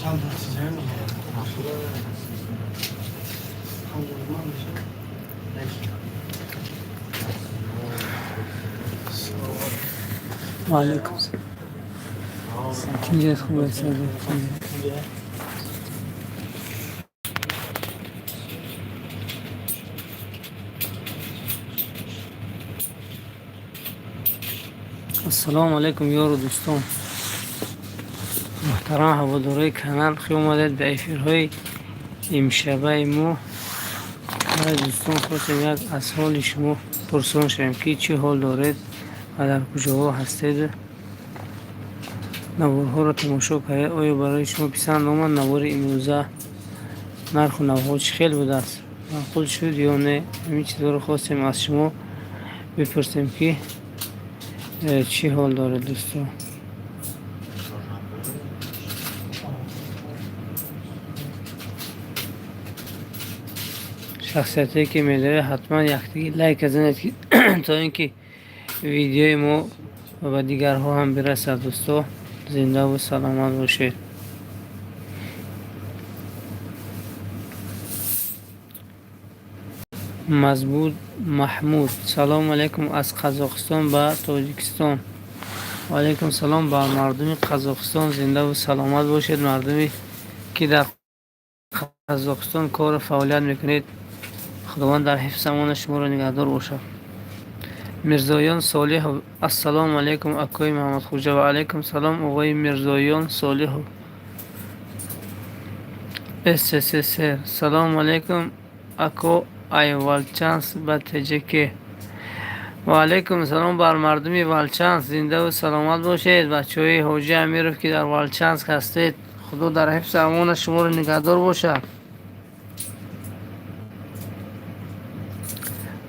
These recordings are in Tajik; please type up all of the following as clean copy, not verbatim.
Чанд чизаем? 50 ман мешавад. Ва алайкум салом. Тинҷат, хуб аст? Тинҷа. Ассалому алайкум, ёру дӯстон, муҳтарам ҳаводорои канал, хуш омадед ба эфирҳои имшабаи мо. Барои дӯстон хостем як аз ҳоли шумо пурсон шавем, ки чӣ ҳол доред ва дар куҷоҳо ҳастед. Наворҳоро тамошо кардед, оё барои шумо писанд омад навори имрӯза? Нарху навҳо чӣ хел будааст, маъқул шуд ё не? Ҳамин чизҳоро хостем аз шумо бипурсем, ки чӣ ҳол доред, дӯстон. Шахсиятое ки медоред, ҳатман яктаги лайк занед, ки то ин ки видеои мо ба дигарҳо ҳам бирасад. Дӯсто, зиндаву саломат бошед. Мазбуд Маҳмуд: салому алайкум аз Қазоқистон ба Тоҷикистон. Ваалайкум салом ба мардуми Қазоқистон, зиндаву саломат бошед. Мардуме ки дар Қазоқистон кору фаъолият мекунед, Худованд дар ҳифз амона шуморо нигаҳдор бошад. Мирзоён Солиҳов: ассалому алайкум, акои Маҳмадхӯҷа. Ва алайкум салом, оғои Мирзоён Солиҳов. СССР: салому алайкум, ако, ай Волчанск ба ТҶК. Ва алайкум салом бар мардуми Волчанск, зиндаву саломат бошед. Бачаҳои Ҳоҷи Амиров, ки дар Волчанск ҳастед, Худо дар ҳифзи амона шуморо нигаҳдор бошад.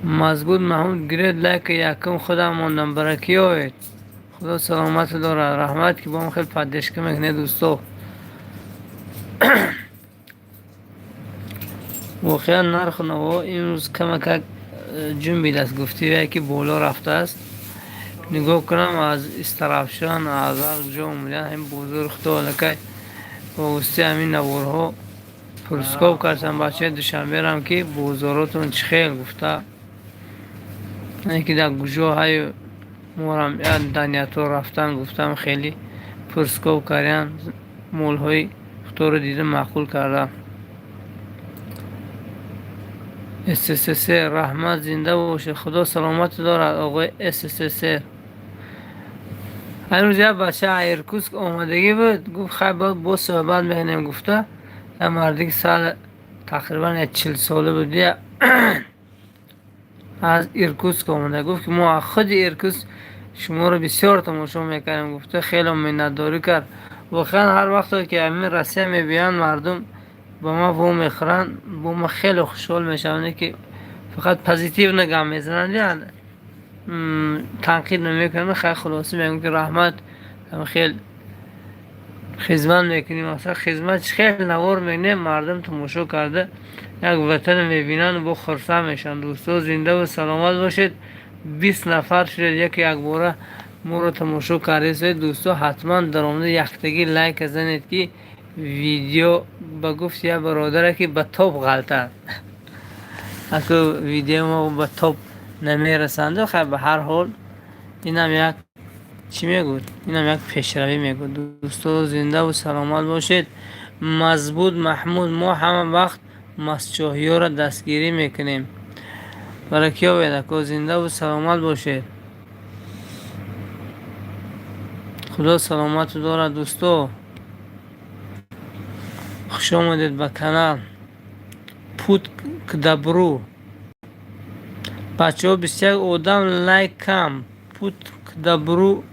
Мазбуд Маҳмуд: гиред лайка, якум худам мондам, баракӣ ёвед. Худо саломату дорад. Раҳмат, ки бо мо хеле поддержка мекунед, дӯсто. Воқеан, нарху наво имрӯз камакак ҷунбидааст, гуфтиве ки боло рафтааст. Нигоҳ кунам, аз Истаравшан, аз ҳар ҷо омадан, ҳамин бозори худо аллакай ба воситаи ҳамин наворҳо пурскоб кардам бачаи Душанберам, ки бозоротон чӣ хел гуфта, ки дар куҷо ҳаю морам даниято рафтан гуфтам, хеле пурскоб кардам, молҳои худоро дида маъқул кардам. СССР: раҳмат, зинда бошед, Худо саломату дорад, оғои СССР. Ҳамрӯз як бача Иркутск омадагӣ буд, гуфт: хай, боз суҳбат мекунем гуфта. Як марде ки сал тақрибан як 40 сола буд, аз Иркутск омада, гуфт, ки мо аз худи Иркутск шуморо бисёр тамошо мекардем гуфта, хеле миннатдорӣ кард. Воқеан, ҳар вақте ки ҳамин Россия мебиёянд, мардум ба ман во мехӯранд, бо ман хеле хушҳол мешаванд, ки фақат позитивно гап мезананд, танқид намекунанд. Хай, хулоса мегӯям, ки раҳмат, хел хизмат мекунем. Масалан, хизмат чӣ хел навор мекунем, мардум тамошо карда, як ватана мебинанд, бо хурсанд мешаванд. Дӯсто, зиндаву саломат бошед. 20 нафар шудед, яке якбора моро тамошо кардед. Дӯсто, ҳатман даромада яктагӣ лайка занед, ки видео ба гуфти як бародаре, ки ба топ ғалтад, аку видео мо ба топ намерасанду. Хай, ба ҳар ҳол, инам як чӣ мегӯд, инам як пешравӣ мегӯд. Дӯсто, зиндаву саломат бошед. Мазбуд Маҳмуд: мо ҳама вақт мастчоҳиёро дастгирӣ мекунем. Баракёбед, ако, зиндаву саломат бошед, Худо саломату дорад. Дӯсто, хуш омадед ба канал. Путь к добру. Бачаҳо, 21 одам, лайк кам. Путь к добру,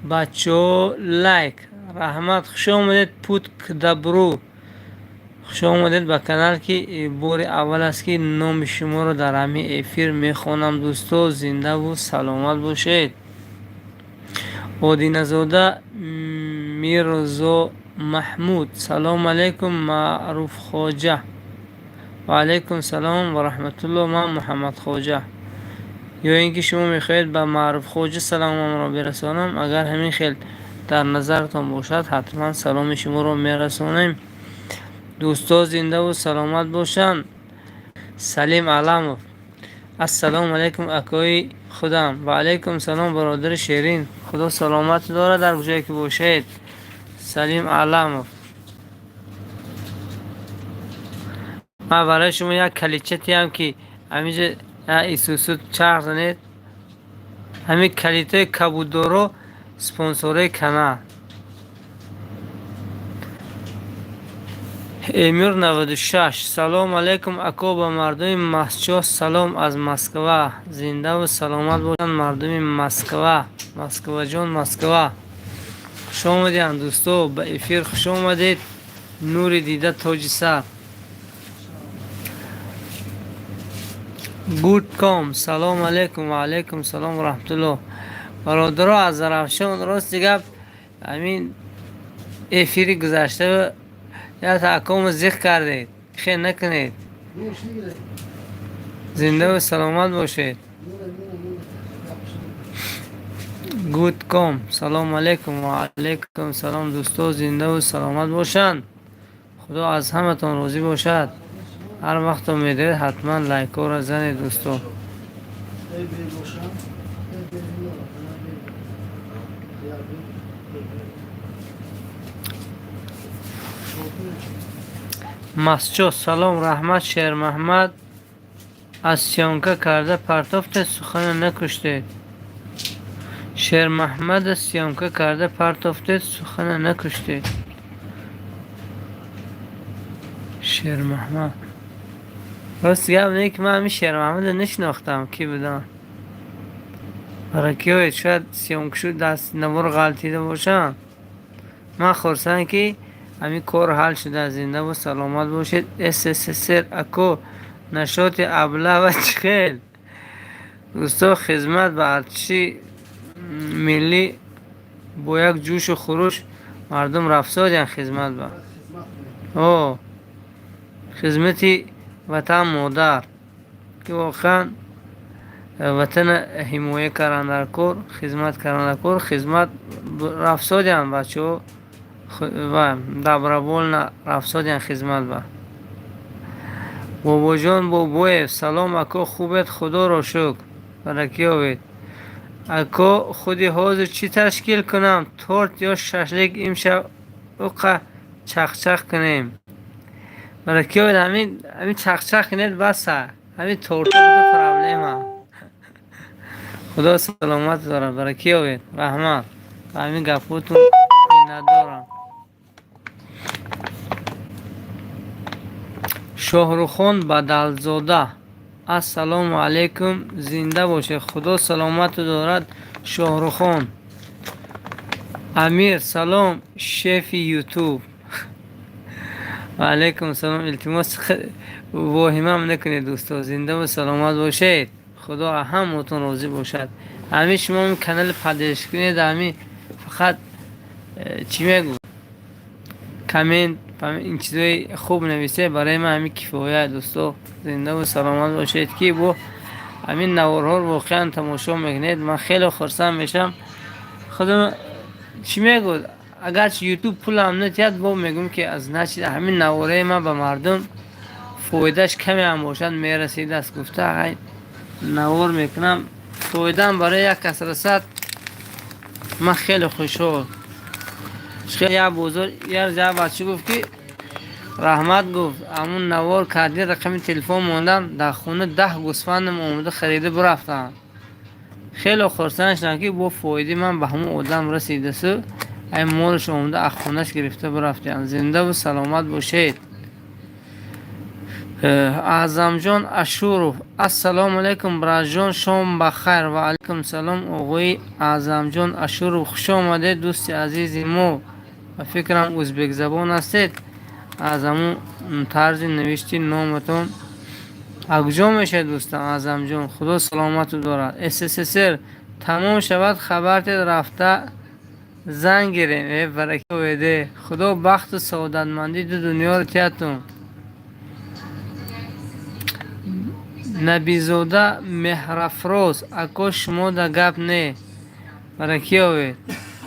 бачаҳо, лайк. Раҳмат, хуш омадед. Путь к добру, хуш омадед ба канал, ки бори аввал аст, ки номи шуморо дар ҳамин эфир мехонам. Дӯсто, зиндаву саломат бошед. Одиназода Мирзо Маҳмуд: салому алайкум, Маъруфхоҷа. Ва алайкум салом ва раҳматулло, ман Муҳаммадхоҷа. Ё ин ки шумо мехоҳед ба Маъруфхоҷа саломамро бирасонам? Агар ҳамин хел Дар назартон бошад, ҳатман саломи шуморо мерасонем. Дӯсто зиндаву саломат бошанд. Салим Аламов: ассалому алайкум, акои худам. Ва алайкум салом, бародари шерин. Худо саломат дорад дар куҷое ки бошед. Салим Аламов, ман барои шумо як калидчатиам, ки ҳаминҷа исусу чарх занед. Ҳамин калидҳои кабуддоро спонсораи канал. Эмир 96: салом алейкум, ако, ба мардуми Масчо салом аз Москва. Зиндаву саломат бошанд мардуми Москва. Москваҷон, Москва, хуш омадед, дӯсто, ба эфир хуш омадед. Нури дида, тоҷи сар. Гудком: салом алейкум. Ва алейкум салом ва раҳматуллоҳ, бародаро аз Зарафшон. Рости гап, ҳамин эфири гузашта як акому зиқ кардед, хел накунед. Зиндаву саломат бошед. Гудком: салом алейкум. Ва алейкум салом, дӯсто зиндаву саломат бошанд. Худо аз ҳаматон розӣ бошад. Ҳар вақто медоред, ҳатман лайкҳоро занед, дӯсто. Масчо: салом, раҳмат. Шермаҳмад аз съёмка карда партофтед, сухана накуштед. Шермаҳмада съёмка карда партофтед, сухана накуштед. Шермаҳмад, рости гап не, ки ман ҳамин Шермаҳмада нашинохтам, кӣ будам. Баракиёед, шояд съёмка шуд, даст навор ғалтида бошам. Ман хурсанд, ки ҳамин кор ҳал шуда. Зиндаву саломат бошед. СССР: ако, нашоти аблава чӣ хел? Дӯсто, хизмат ба артиши миллӣ бо як ҷӯшу хуруш мардум рафсодиянд хизмат ба. О, хизмати ватан модар, ки воқеан ватана ҳимоя кардан дар кор, хизмат кардан дар кор, хизмат рафсодиянд бачаҳо ва добровольно рафсодиянд хизмат ба. Бобоҷон Бобоев: салом, ако, хубед? Худоро шукр, баракиёбед, ако. Худи ҳозир чӣ ташкил кунам, торт ё шашлик? Имшаб уқа чахчах кунем. Баракиёбед. Ҳамин чахчах кунед, баса. Ҳамин торта проблема. Худо саломат дорад. Баракиёбед, раҳмат ба ҳамин гапҳотун, миннатдорам. Шоҳрухон Бадалзода: ассалому алайкум, зинда бошед, худо саломату дорад, Шоҳрухон. Амир: салом, шефи Ютуб. Ва алайкум салом. Илтимос, воҳимам накунед, дӯсто. Зиндаву саломат бошед, худо ҳаматон розӣ бошад. Ҳамин шумо канали поддержка кунед, ҳамин фақат чӣ мегӯ, коммент, ин чизои хуб нависед, барои ман ҳамин кифоя. Дӯсто, зиндаву саломат бошед, ки бо ҳамин наворҳоро воқеан тамошо мекунед, ман хеле хурсанд мешавам. Худам чӣ мегӯ, агарчи Ютуб пулам натиҳад, бо мегӯм, ки аз значит ҳамин навораи ман ба мардум фоидааш камеам бошад, мерасидааст гуфта, ай навор мекунам. Фоидаам барои як кас расад, ман хеле хушҳол. Як бозор як бача гуфт, ки раҳмат гуфт, ҳамун навор кардӣ, рақами телефон мондам, дар хона 10 гӯсфандам омода харида бирафтам. Хеле хурсанд шудам, ки бо фоидаи ман ба ҳамун одам расидасу ай молаш омода аз хонаш гирифта бирафтиям. Зиндаву саломат бошед. Аъзамҷон Ашуров: ассалому алайкум, братҷон, шом ба хайр. Ва алайкум салом, оғои Аъзамҷон Ашуров, хуш омадед, дӯсти азизи мо. Ба фикрам, ӯзбекзабон ҳастед, аз ҳамун тарзи навишти номатон. Аз куҷо мешавед, дӯстам Аъзамҷон? Худо саломату дорад. СССР: тамом шавад, хабар тед, рафта зан гирем. Э, баракиёбеде, худо бахту саодатмандӣ ду дунёро тиҳадтун. Набизода Меҳрафрӯз: ако, шумо да гап не. Баракиёбед.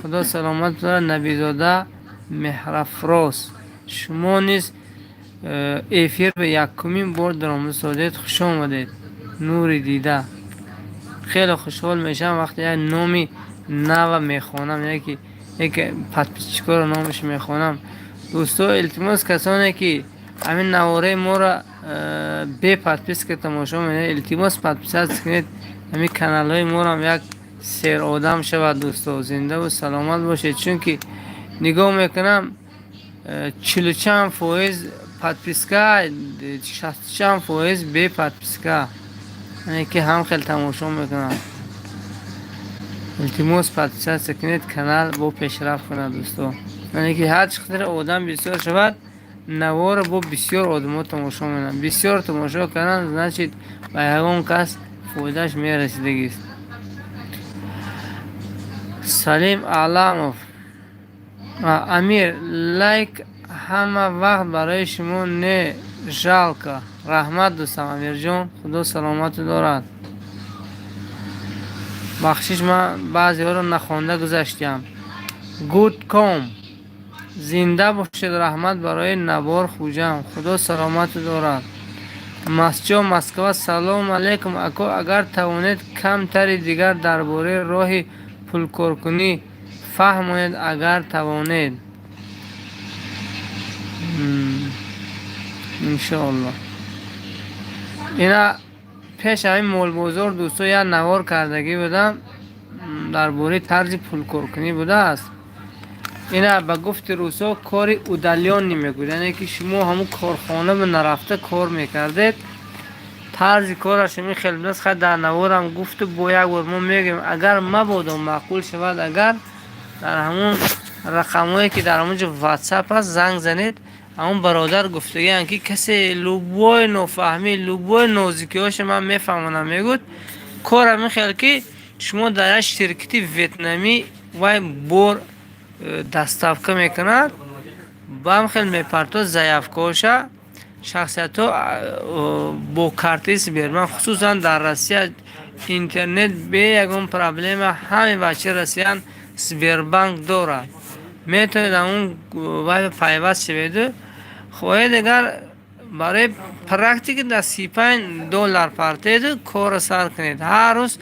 Худо саломат дорад. Набизода Меҳрафроз, шумо низ эфир ба якумин бор даромада содед, хуш омадед. Нури дида, хеле хушҳол мешавам, вақте як номи нава мехонам, яке яке подписчикоро номаш мехонам. Дӯсто, илтимос, касоне ки ҳамин навораи моро бе подписка тамошо менед, илтимос, подписаться кунед. Ҳамин каналҳои морам як сер одам шавад. Дӯсто, зиндаву саломат бошед, чунки нигоҳ мекунам, чилу чанд фоиз подписка, шасту чанд фоиз бе подписка, яъне ки ҳам хел тамошо мекунанд. Илтимос, подписаться кунед, канал бо пешрафт кунад. Дӯсто, яъне ки ҳар чӣ қадар одам бисёр шавад, наворо бо бисёр одамо тамошо мекунанд. Бисёр тамошо кардан, значит, ба ягон кас фоидааш мерасидагист. Салим Аламов: Амир, лайк ҳама вақт барои шумо, не жалко. Раҳмат, дӯстам Амирҷон, Худо саломату дорад. Бахшиш, ман баъзеҳоро нахонда гузаштиам. Гудком: зинда бошед, раҳмат барои навор. Хуҷам, Худо саломату дорад. Масҷо, Москва: салому алайкум, ако, агар тавонед, камтари дигар дар бораи роҳи пулкоркунӣ фаҳмонед, агар тавонед. Иншоалло. Ина пеш ҳамин молбозор, дӯсто, як навор кардагӣ будам, дар бораи тарзи пулкоркунӣ будааст. Ина ба гуфти рӯсо кори удалённый мегӯяд, яъне ки шумо ҳамун корхона ба нарафта кор мекардед. Тарзи кораш ҳамин хел будааст. Хай, дар наворам гуфту, бо як бор мо мегӯем, агар мабодо маъқул шавад, агар дар ҳамун рақамҳое ки дар ҳамун ҷо Ватсап аст, занг занед. Ҳамун бародар гуфтагианд, ки касе любой нофаҳмӣ, любой нозикиҳоша ман мефаҳмонам. Мегӯд, кор ҳамин хел ки шумо дар як ширкати ветнамӣ, вай бор доставка мекунад, баам хел мепартод заявкаоша. Шахсиятҳо бо картаи Сбербанк, хусусан дар Россия интернет бе ягон проблема, ҳамаи бачаи россиян Сбербанк дорад, метавонед ҳамун вай пайваст шаведу хоҳед, агар барои практика дар 35 доллар партеду корро сар кунед. Ҳар рӯз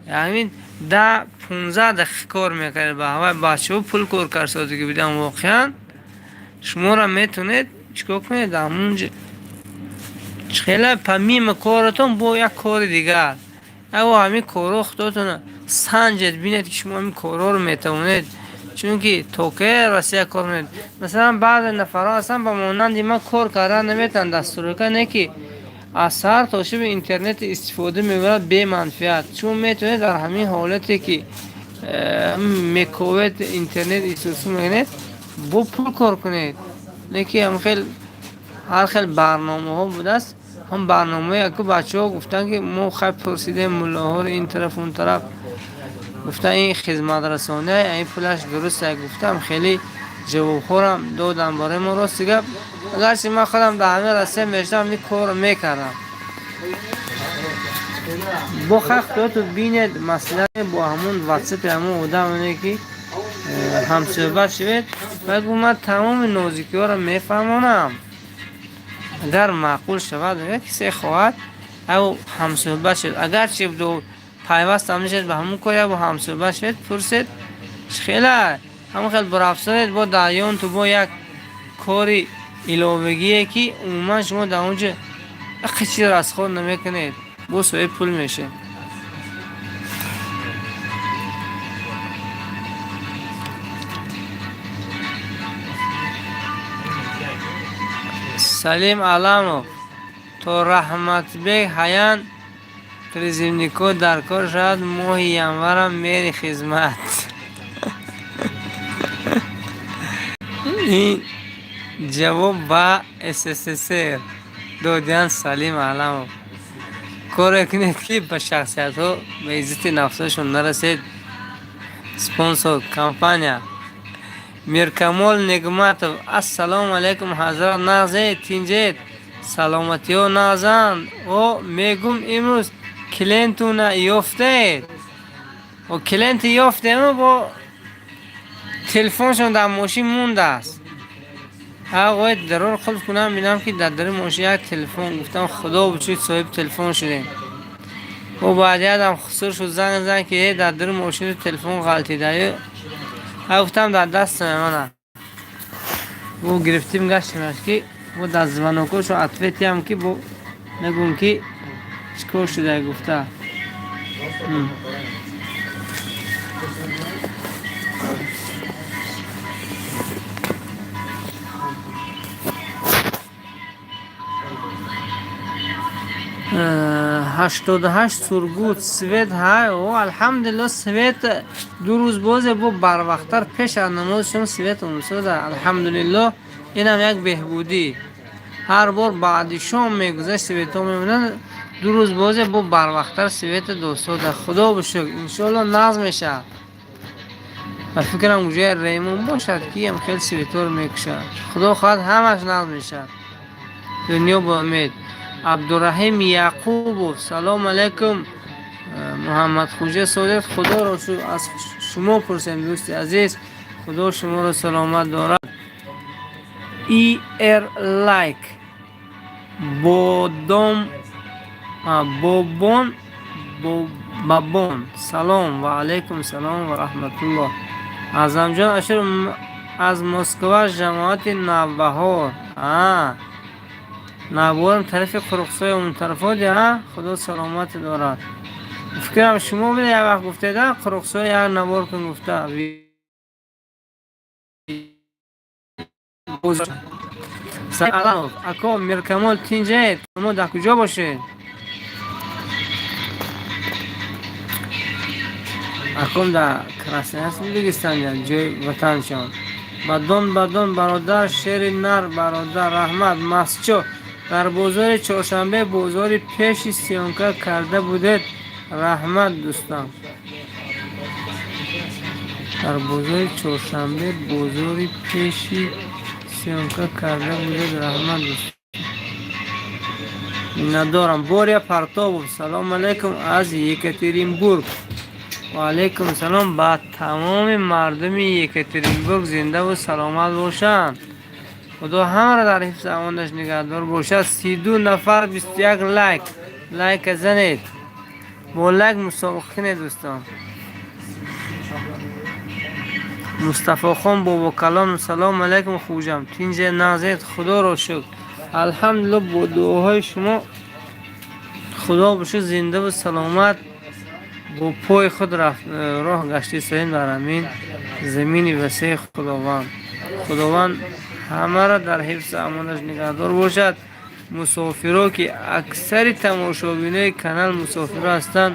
ҳамин 10-15 дақиқа кор мекардед. Ба ҳавай бачаҳо пул кор карсодагӣ буданд. Воқеан, шуморо метавонед чӣ кор кунед ҳамунҷо, хеле помимо коратон бо як кори дигар, яго ҳамин корҳо худотона санҷед, бинед, ки шумо ҳамин корҳоро метавонед, чунки то ке Россия кор мекунед. Масалан, баъзе нафарҳо ҳастанд, ба монанди ман кор кардан наметавонанд, дастурока не, ки аз саҳар то шаби интернет истифода мебарад беманфиат. Шумо метавонед дар ҳамин ҳолате ки мековед, интернет истифода мекунед, бо пул кор кунед. Не ки ҳам хел ҳар хел барномаҳо будааст. Ҳам барномаи аку бачаҳо гуфтанд, ки мо хай пурсидем муллоҳоро ин тараф, он тараф, гуфтан, ин хизматрасония, ин пулаш дуруст. Гуфтам, хеле ҷавобҳорам додам барои мо. Рости гап, агарчи ман худам дар ҳамин Россия мешудам, ин корро мекардам. Бо хай худоту бинед, масъала бо ҳамун Ватсапи ҳамун одаме ки ҳамсӯҳбат шавед, баъд гуфт, ман тамоми нозикиҳоро мефаҳмонам. Агар маъқул шавад, кисе хоҳад, ав ҳамсӯҳбат шавед, агарчи пайваст ҳам нешавед ба ҳамун кор, як ҳамсӯҳбат шавед, пурсед, хела ҳамон хел бурафсонед. Бо дарёнту бо як кори иловагие, ки умуман шумо дар он ҷо чиз расход намекунед, бо соҳиби пул мешавед. Салим Аламов: то Раҳматбек ҳаян призывникҳо дар кор шавад, моҳи январам мери хизмат. Ин ҷавоб ба СССР додиян. Салим Аламов, коре кунед, ки ба шахсиятҳо, ба иззати нафсашон нарасед. Спонсор компания. Миркамол Нигматов: ассалому алайкум, ҳазрат, нағзед, тинҷед, саломатиҳо нағзанд? О, мегум, имрӯз клиентуна ёфтаед? О, клиенти ёфтему, бо Телефоншон дар мошин мондааст. Ағои дарор қулф кунам, бинам, ки дар дари мошин як телефон. Гуфтам, худо бучуд, соҳиби телефон шудем. Бо баъдиядам хусур шуд, занг зан, ки э, дар дари мошину телефон ғалтидаю. А гуфтам, дар дастам мана. Бо гирифтим, гаштимаш, ки бо дар звонокошо ответиам, ки бо нагум, ки чӣ кор шуда гуфта. 88 Сургут свет ҳай. О, алҳамдулилло, свет 2 рӯз бозе бо барвақттар пеш аз намозшон свет омсода, алҳамдулилло, инам як беҳбудӣ. Ҳар бор баъди шом мегузашт, светҳо мемонанд. 2 рӯз бозе бо барвақттар света достода, худо бишукр, иншоалло, нағз мешавад. Ба фикрам, уҷоя ремон бошад, ки ам хел светҳоро мекушад. Худо хоҳад, ҳамаш нағз мешавад. Дунё бо умед. Абдураҳим Яқубов, салом алайкум, Муҳаммадхуҷа Содиқ, худоро шукр, аз шумо пурсем, дӯсти азиз, худо шуморо саломат дорад. Ир лайк бодом бобон бабон, салом, ва алайкум салом ва раҳматуллоҳ. Аъзамҷон Ашур аз Москва, ҷамоати Навбаҳор. Навбаҳорам тарафи Қуруқсои он тарафоди. А, худо саломате дорад. Фикрам, шумо буда, як вақт гуфтеда, Қуруқсои як навор кун гуфта. Ако Миркамол, тинҷаед? Шумо дар куҷо бошед? Аком дар Красноярск Дагестан, ҷои ватаншон. Бадон бадон, бародар, шери нар, бародар, раҳмат. Масчо, дар бозори Чоршанбе, бозори пеши съёмка карда будед, раҳмат, дӯстам. Дар бозори Чоршанбе, бозори пеши съёмка карда будед, раҳмат, дӯстам, миннатдорам. Боря Партобов, салом алайкум аз Екатеринбург. Ва алайкум салом ба тамоми мардуми Екатеринбург, зиндаву саломат бошанд. Худо ҳамаро дар ҳифзи амонаш нигаҳдор бошад. 32 нафар, 21 лайк. Лайка занед, бо лайк мусобиқа кунед, дӯстон. Мустафохон Бобокалон, салому алайкум, хӯҷам, тинҷе, нағзед? Худоро шукр, алҳамдулилло, бо дуоҳои шумо, худо бошад, зиндаву саломат бо пои худ роҳ гаштистоем дар ҳамин замини васеи Худованд. Худованд ҳамаро дар ҳифзи амонаш нигаҳдор бошад. Мусофиро, ки аксари тамошобинои канал мусофиро ҳастанд,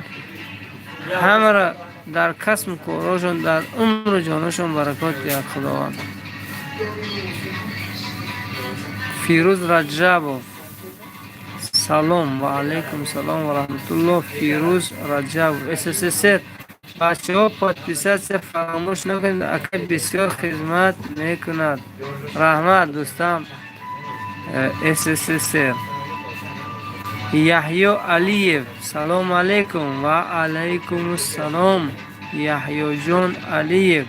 ҳамаро дар касбу корҳошон, дар умру ҷоношон баракот диҳад Худованд. Фирӯз Раҷабов, салом, ва алайкум салом ва раҳматуллоҳ. Фирӯз Раҷабов, СССР. Бачаҳо, подписаться фаромӯш накунед, ака бисёр хизмат мекунад. Раҳмат, дӯстам СССР. Яҳё Алиев, салому алайкум, ва алайкумуссалом, Яҳёҷон Алиев.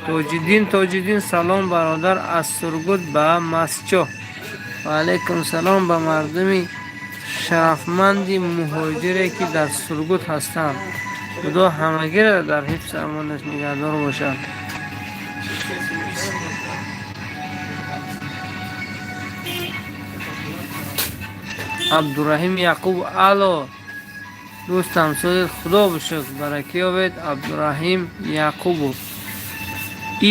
Тоҷиддин Тоҷиддин, салом, бародар, аз Сургут ба Масчо. Ва алайкум салом ба мардуми шарафманди муҳоҷире, ки дар Сургут ҳастанд. Худо ҳамагиро дар ҳифзи амонаш нигаҳдор бошад. Абдураҳим Яқуб, ало, дӯстам, сози, худо бишукр, баракӣ ёбед. Абдураҳим Яқубов.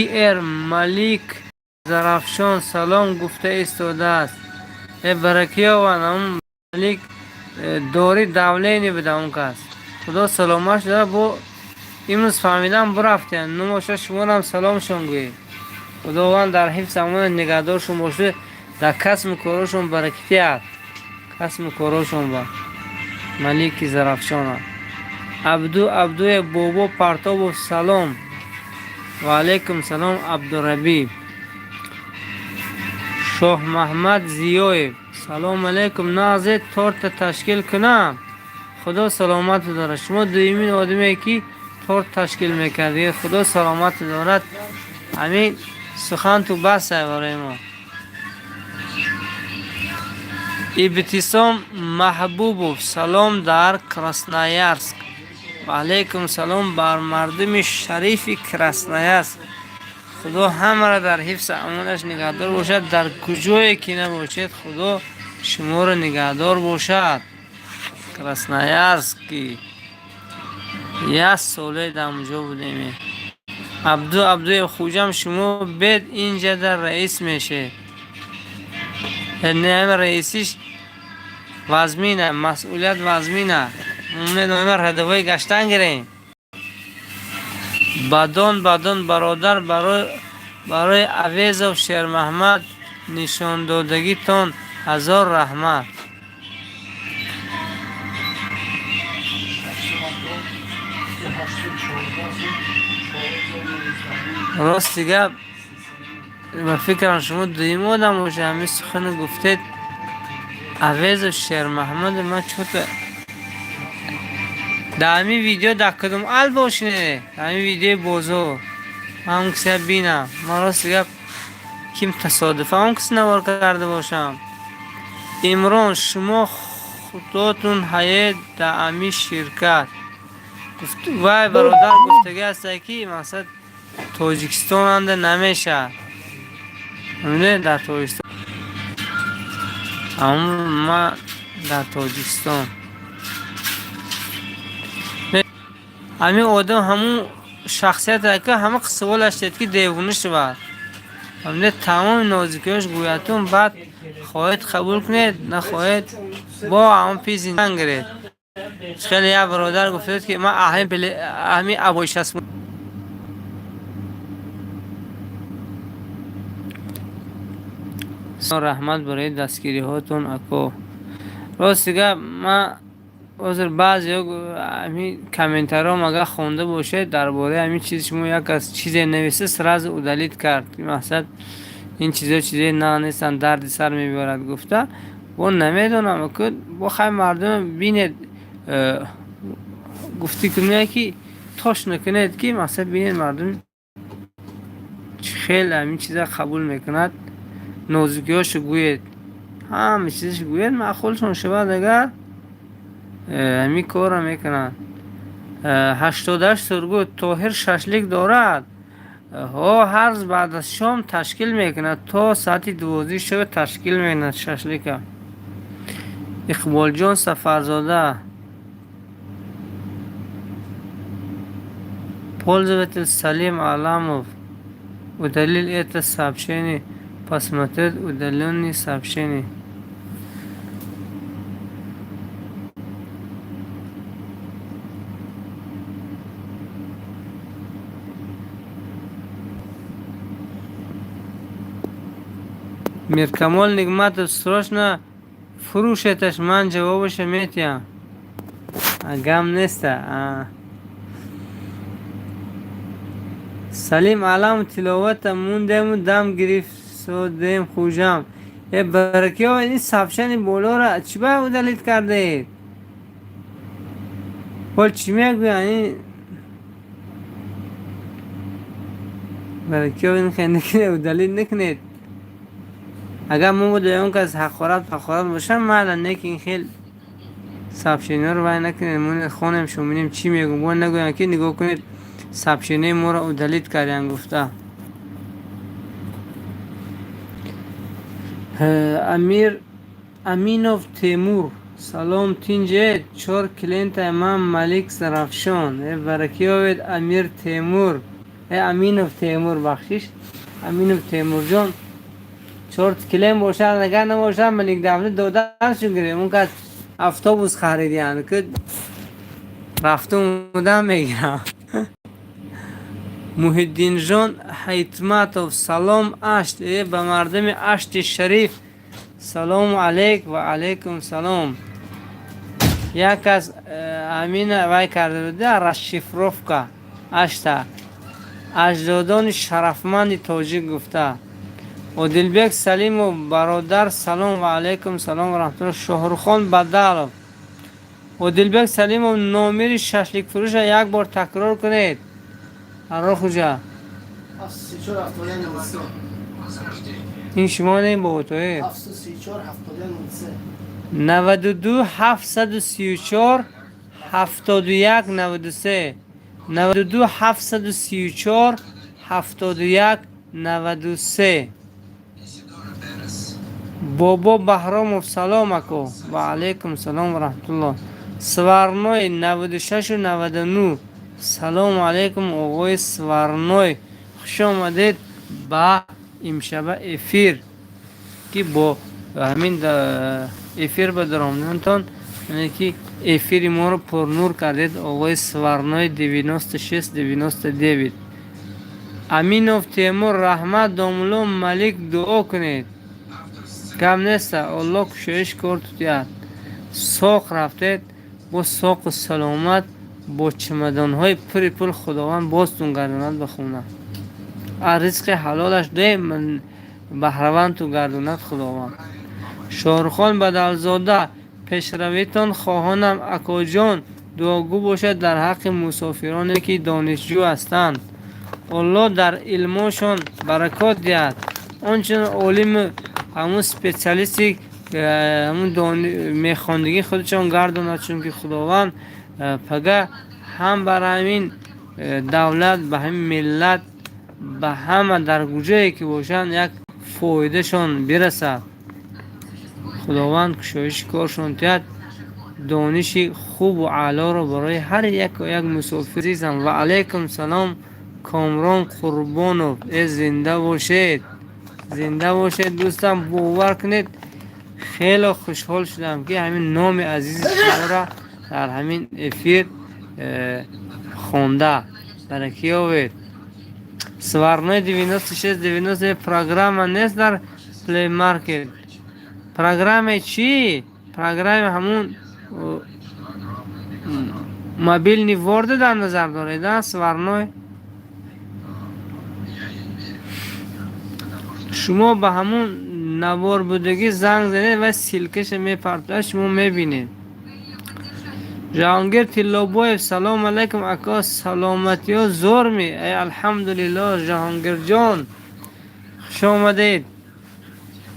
Ир Малик Зарафшон салом гуфта истодааст. Э, баракӣ ёбанд. Ҳамун Малик дори давление буда, он кас, худо саломат шуда. Бо имрӯз фаҳмидам, бурафтем нумоша. Шуморам саломшон гӯед. Худованд дар ҳифзи амонаш нигаҳдоршон бошад, дар касбу корҳошон баракӣ диҳад, касбу корҳошон ба Малики Зарафшона. Абду Абдуе Бобо Партобов, салом, ва алайкум салом, Абдурабӣ. Шоҳмаҳмад Зиёев, салому алайкум, нағзе, торта ташкил кунам? Худо саломат дорад. Шумо дуюмин одаме, ки торт ташкил мекард. Худо саломат дорад. Ҳамин сухан ту басай барои мо. Ибтисом Маҳбубов, салом дар Красноярск. Ва алайкум салом бар мардуми шарифи Красноярск. Худо ҳамаро дар ҳифзи амонаш нигаҳдор бошад. Дар куҷое ки набошед, Худо шуморо нигаҳдор бошад. Красноярски як соле дар онҷо будем. Абду Абдуев, Хуҷам, шумо бед инҷада раис мешед. Не, раисиш вазмина, масъулият вазмина. Медонем, рядовой гаштан гирем. Бадон бадон бародар, барои Авезов Шермаҳмад нишондодагитон ҳазор раҳмат. Рости гап, ба фикрам, шумо дуюм одам боша ҳамин сухано гуфтед. Авезов Шермаҳмад, ман чӯта дар ҳамин видео дар кадом ал бошине, дар ҳамин видеои бозор ман он кися бинам. Ман, рости гап, ким тасодуфа он кис навор карда бошам. Имрон, шумо худотун ҳает дар ҳамин ширкат. Вай бародар гуфтагӣ ҳастае, ки мақсад Тоҷикистон анда намешавад. Дар Тоҷикистон, ма дар Тоҷикистон ҳамин одам, ҳамун шахсияте ки ҳама саволаш дед, ки девона шавад. Тамоми нозикиёш гӯятун, баъд хоҳед қабул кунед, нахоҳед, бо ҳамон пизинан гиред. Хеле як бародар гуфтед, ки ман ҳамин абои шаст раҳмат барои дастгириҳотон, ако. Рости гап, ман ҳозир баъзеҳо ҳамин комментарҳом агар хонда бошед, дар бораи ҳамин чиз шумо як кас чизе нависта, сразу удалить кард. Мақсад, ин чизо чизои на нестанд, дарди сар мебарад гуфта. Бо намедонам, бо хай мардум бинед, гуфтӣ кунед, ки тош накунед, ки мақсад, бинед, мардум хел ҳамин чиза қабул мекунад. Нозукиҳошо гӯед, ҳама чизашо гӯед, маъқулшон шавад, агар ҳамин корро мекунанд. 88 Сургут, Тоҳир шашлик дорад? Ҳо, ҳар рӯз баъд аз шом ташкил мекунад, то соати 12 шаба ташкил мекунад шашлика. Иқболҷон Сафарзода, пользователь Салим Аламов удалил это сообщение. Посмотреть удаленные сообщения. Миркамол Нигматов, срочно фурӯшеташ, ман ҷавобаша метиҳам. Гам неста. Салим Алам, тиловата мондему, дам гирифтсодем. Хужам, э баракиё, ин сообщение болора чӣ ба удалить кардаед? Ҳол чӣ мегӯянд ин баракиё? Ин удалить накунед. Агар мо буда он кас ҳақорат ҳақорат бошам, майла, не ки ин хел сообщениҳоро вай накунед. Мо хонем, шумо бинем чӣ мегӯм. Бо нагӯянд, ки нигоҳ кунед, сообщениҳои моро удалить карданд гуфта. Амир Аминов Темур, салом, тинҷед? Чор клиентаи ман Малик Зарафшон. Э баракиёвед, Амир Темур, э Аминов Темур, бахшиш, Аминов Темурҷон. Чор клиент бошад, агар набошад, Малик Давлат доданшон гирем. Он кас автобус харидиянд, ки рафту омадан мегирам. Муҳиддинҷон Ҳайтматов, салом Ашт. Э ба мардуми Ашти шариф салому алейк. Ва алайкум салом. Як кас ҳамина вай карда буда, расшифровка Ашта, аҷдодони шарафманди тоҷик гуфта. Одилбек Салимов, бародар, салом. Ва алайкум салом ва раҳматуллоҳ. Шоҳрухон Бадалов, Одилбек Салимов, номери шашликфурӯша як бор такрор кунед. Аррохуҷа. 734 71 93. Ин шумо не, бобо Тоҳир. 734 71 93. 92 734 71 93, 92 734 71 93. Бобо Баҳромов, салом, ако. Ва алайкум салом ва раҳматуллоҳ. Сварной 96 99, салому алайкум, оғои Сварной, хуш омадед ба имшаба эфир, ки бо ҳамин эфир ба даромадантон, яъне ки эфири моро пурнур кардед, оғои Сварной 96 99. Аминов Темур, раҳмат, домулло Малик, дуо кунед. Гап неста, Аллоҳ кушоиш кор тутиҳад. Соқ рафтед, бо соқу саломат, бо чамадонҳои пури пул Худованд бозтун гардонад ба хона. Аз ризқи ҳалолаш доим баҳравандту гардонад Худованд. Шоҳрухон Бадалзода, пешравитон хоҳонам, акоҷон, дуогӯ бошад дар ҳаққи мусофироне, ки донишҷӯ ҳастанд. Аллоҳ дар илмошон баракот диҳад, ончунон олиму ҳамун специалисти ҳамун мехондагии худашон гардонад, чунки Худованд пага ҳам бар ҳамин давлат, ба ҳамин миллат, ба ҳама дар куҷое ки бошанд, як фоидашон бирасад. Худованд кушоиши коршон диҳад, дониши хубу аълоро барои ҳар яку як мусофир. Азизам, ва алайкум салом, Комрон Қурбонов, э, зинда бошед, зинда бошед, дӯстам. Бовар кунед, хеле хушҳол шудам, ки ҳамин номи азизи шуморо дар ҳамин эфир хонда баракӣ ёбед. Сварной 96 90, программа нест дар Play Market. Программаи чӣ? Программа ҳамун мобильный ворда дар назар доред, а, Сварной? Шумо ба ҳамун наворбудагӣ занг занед ва ссылка ша мепартояд, шумо мебинед. Жаҳонгир Тиллобоев, салому алайкум, ако, саломатиҳо зӯрми? Эй, алҳамдулиллоҳ, Жаҳонгирҷон, хуш омадед.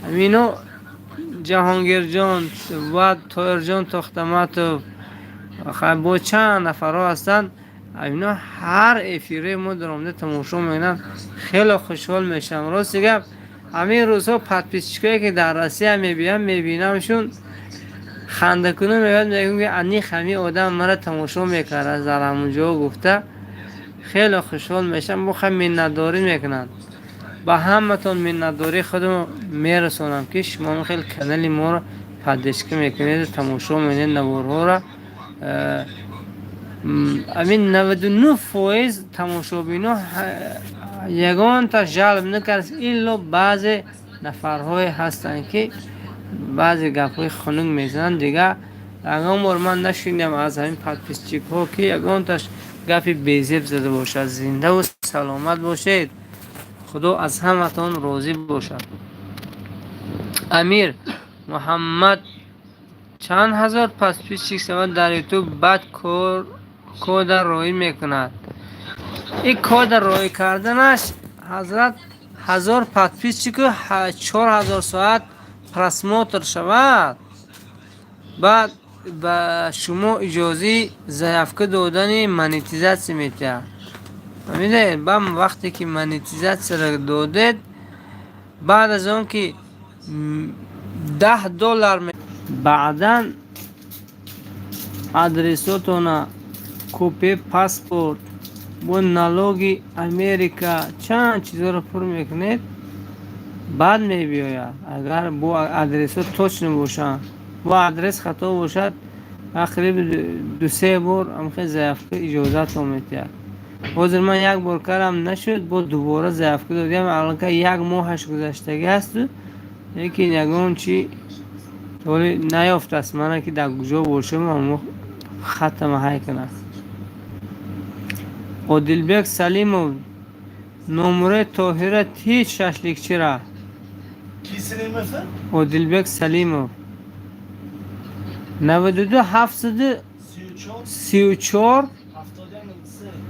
Амино Ҷаҳонгирҷон ва Тоирҷон Тохтаматов бо чанд нафарҳо ҳастанд. Ино ҳар эфирои мо даромада тамошо мекунанд, хеле хушҳол мешавам. Рости гап, ҳамин рӯзҳо подписчик ое ки дар Россия мебиям, мебинамшун, хандакунон меояд, мегӯям, ки аниқ ҳамин одам мара тамошо мекард дар ҳамун ҷо гуфта, хеле хушҳол мешавам. Бо хай миннатдорӣ мекунанд. Ба ҳаматон миннатдории худро мерасонам, ки шумо хеле канали моро поддержка мекунеду тамошо мекунед наворҳоро. Ҳамин 99% тамошобино ягонта жалб накард, илло баъзе нафарҳое ҳастанд, ки баъзе гапҳои хунук мезананд. Дигар ягон бор ман нашунидам аз ҳамин подписчик ҳо, ки ягонташ гапи безеб зада бошад. Зиндаву саломат бошед, Худо аз ҳаматон розӣ бошад. Амир Муҳаммад, чанд ҳазор подписчик шавад дар Ютуб, баъд кода роӣ мекунад? Ин кода роӣ карданаш, ҳазрат, 1000 подписчик у 4000 соат просмотр шавад, баъд ба шумо иҷозаи заявка додани монетизатсия медиҳад. Фаҳмидед? Ба вақте ки монетизатсияро додед, баъд аз он ки 10 доллар, баъдан адресотона, копия паспорт бо налоги Америка, чанд чизҳоро пур мекунед, баъд мебиёяд. Агар бо адресҳо точно бошанд, бо адрес хато бошад, тақрибан дусе бор ҳамхел заявка иҷозатон медиҳад. Ҳозир ман як бор кардам, нашуд, бо дубора заявка додиам, аллакай як моҳаш гузаштагӣ асту, лекин ягон чи толи наёфтааст мана, ки дар куҷо бошам, ҳамо хатама ҳай кунад. Одилбек Салимов, номураи Тоҳира ҳеҷ шашликчира. Одилбек Салимов, 92 734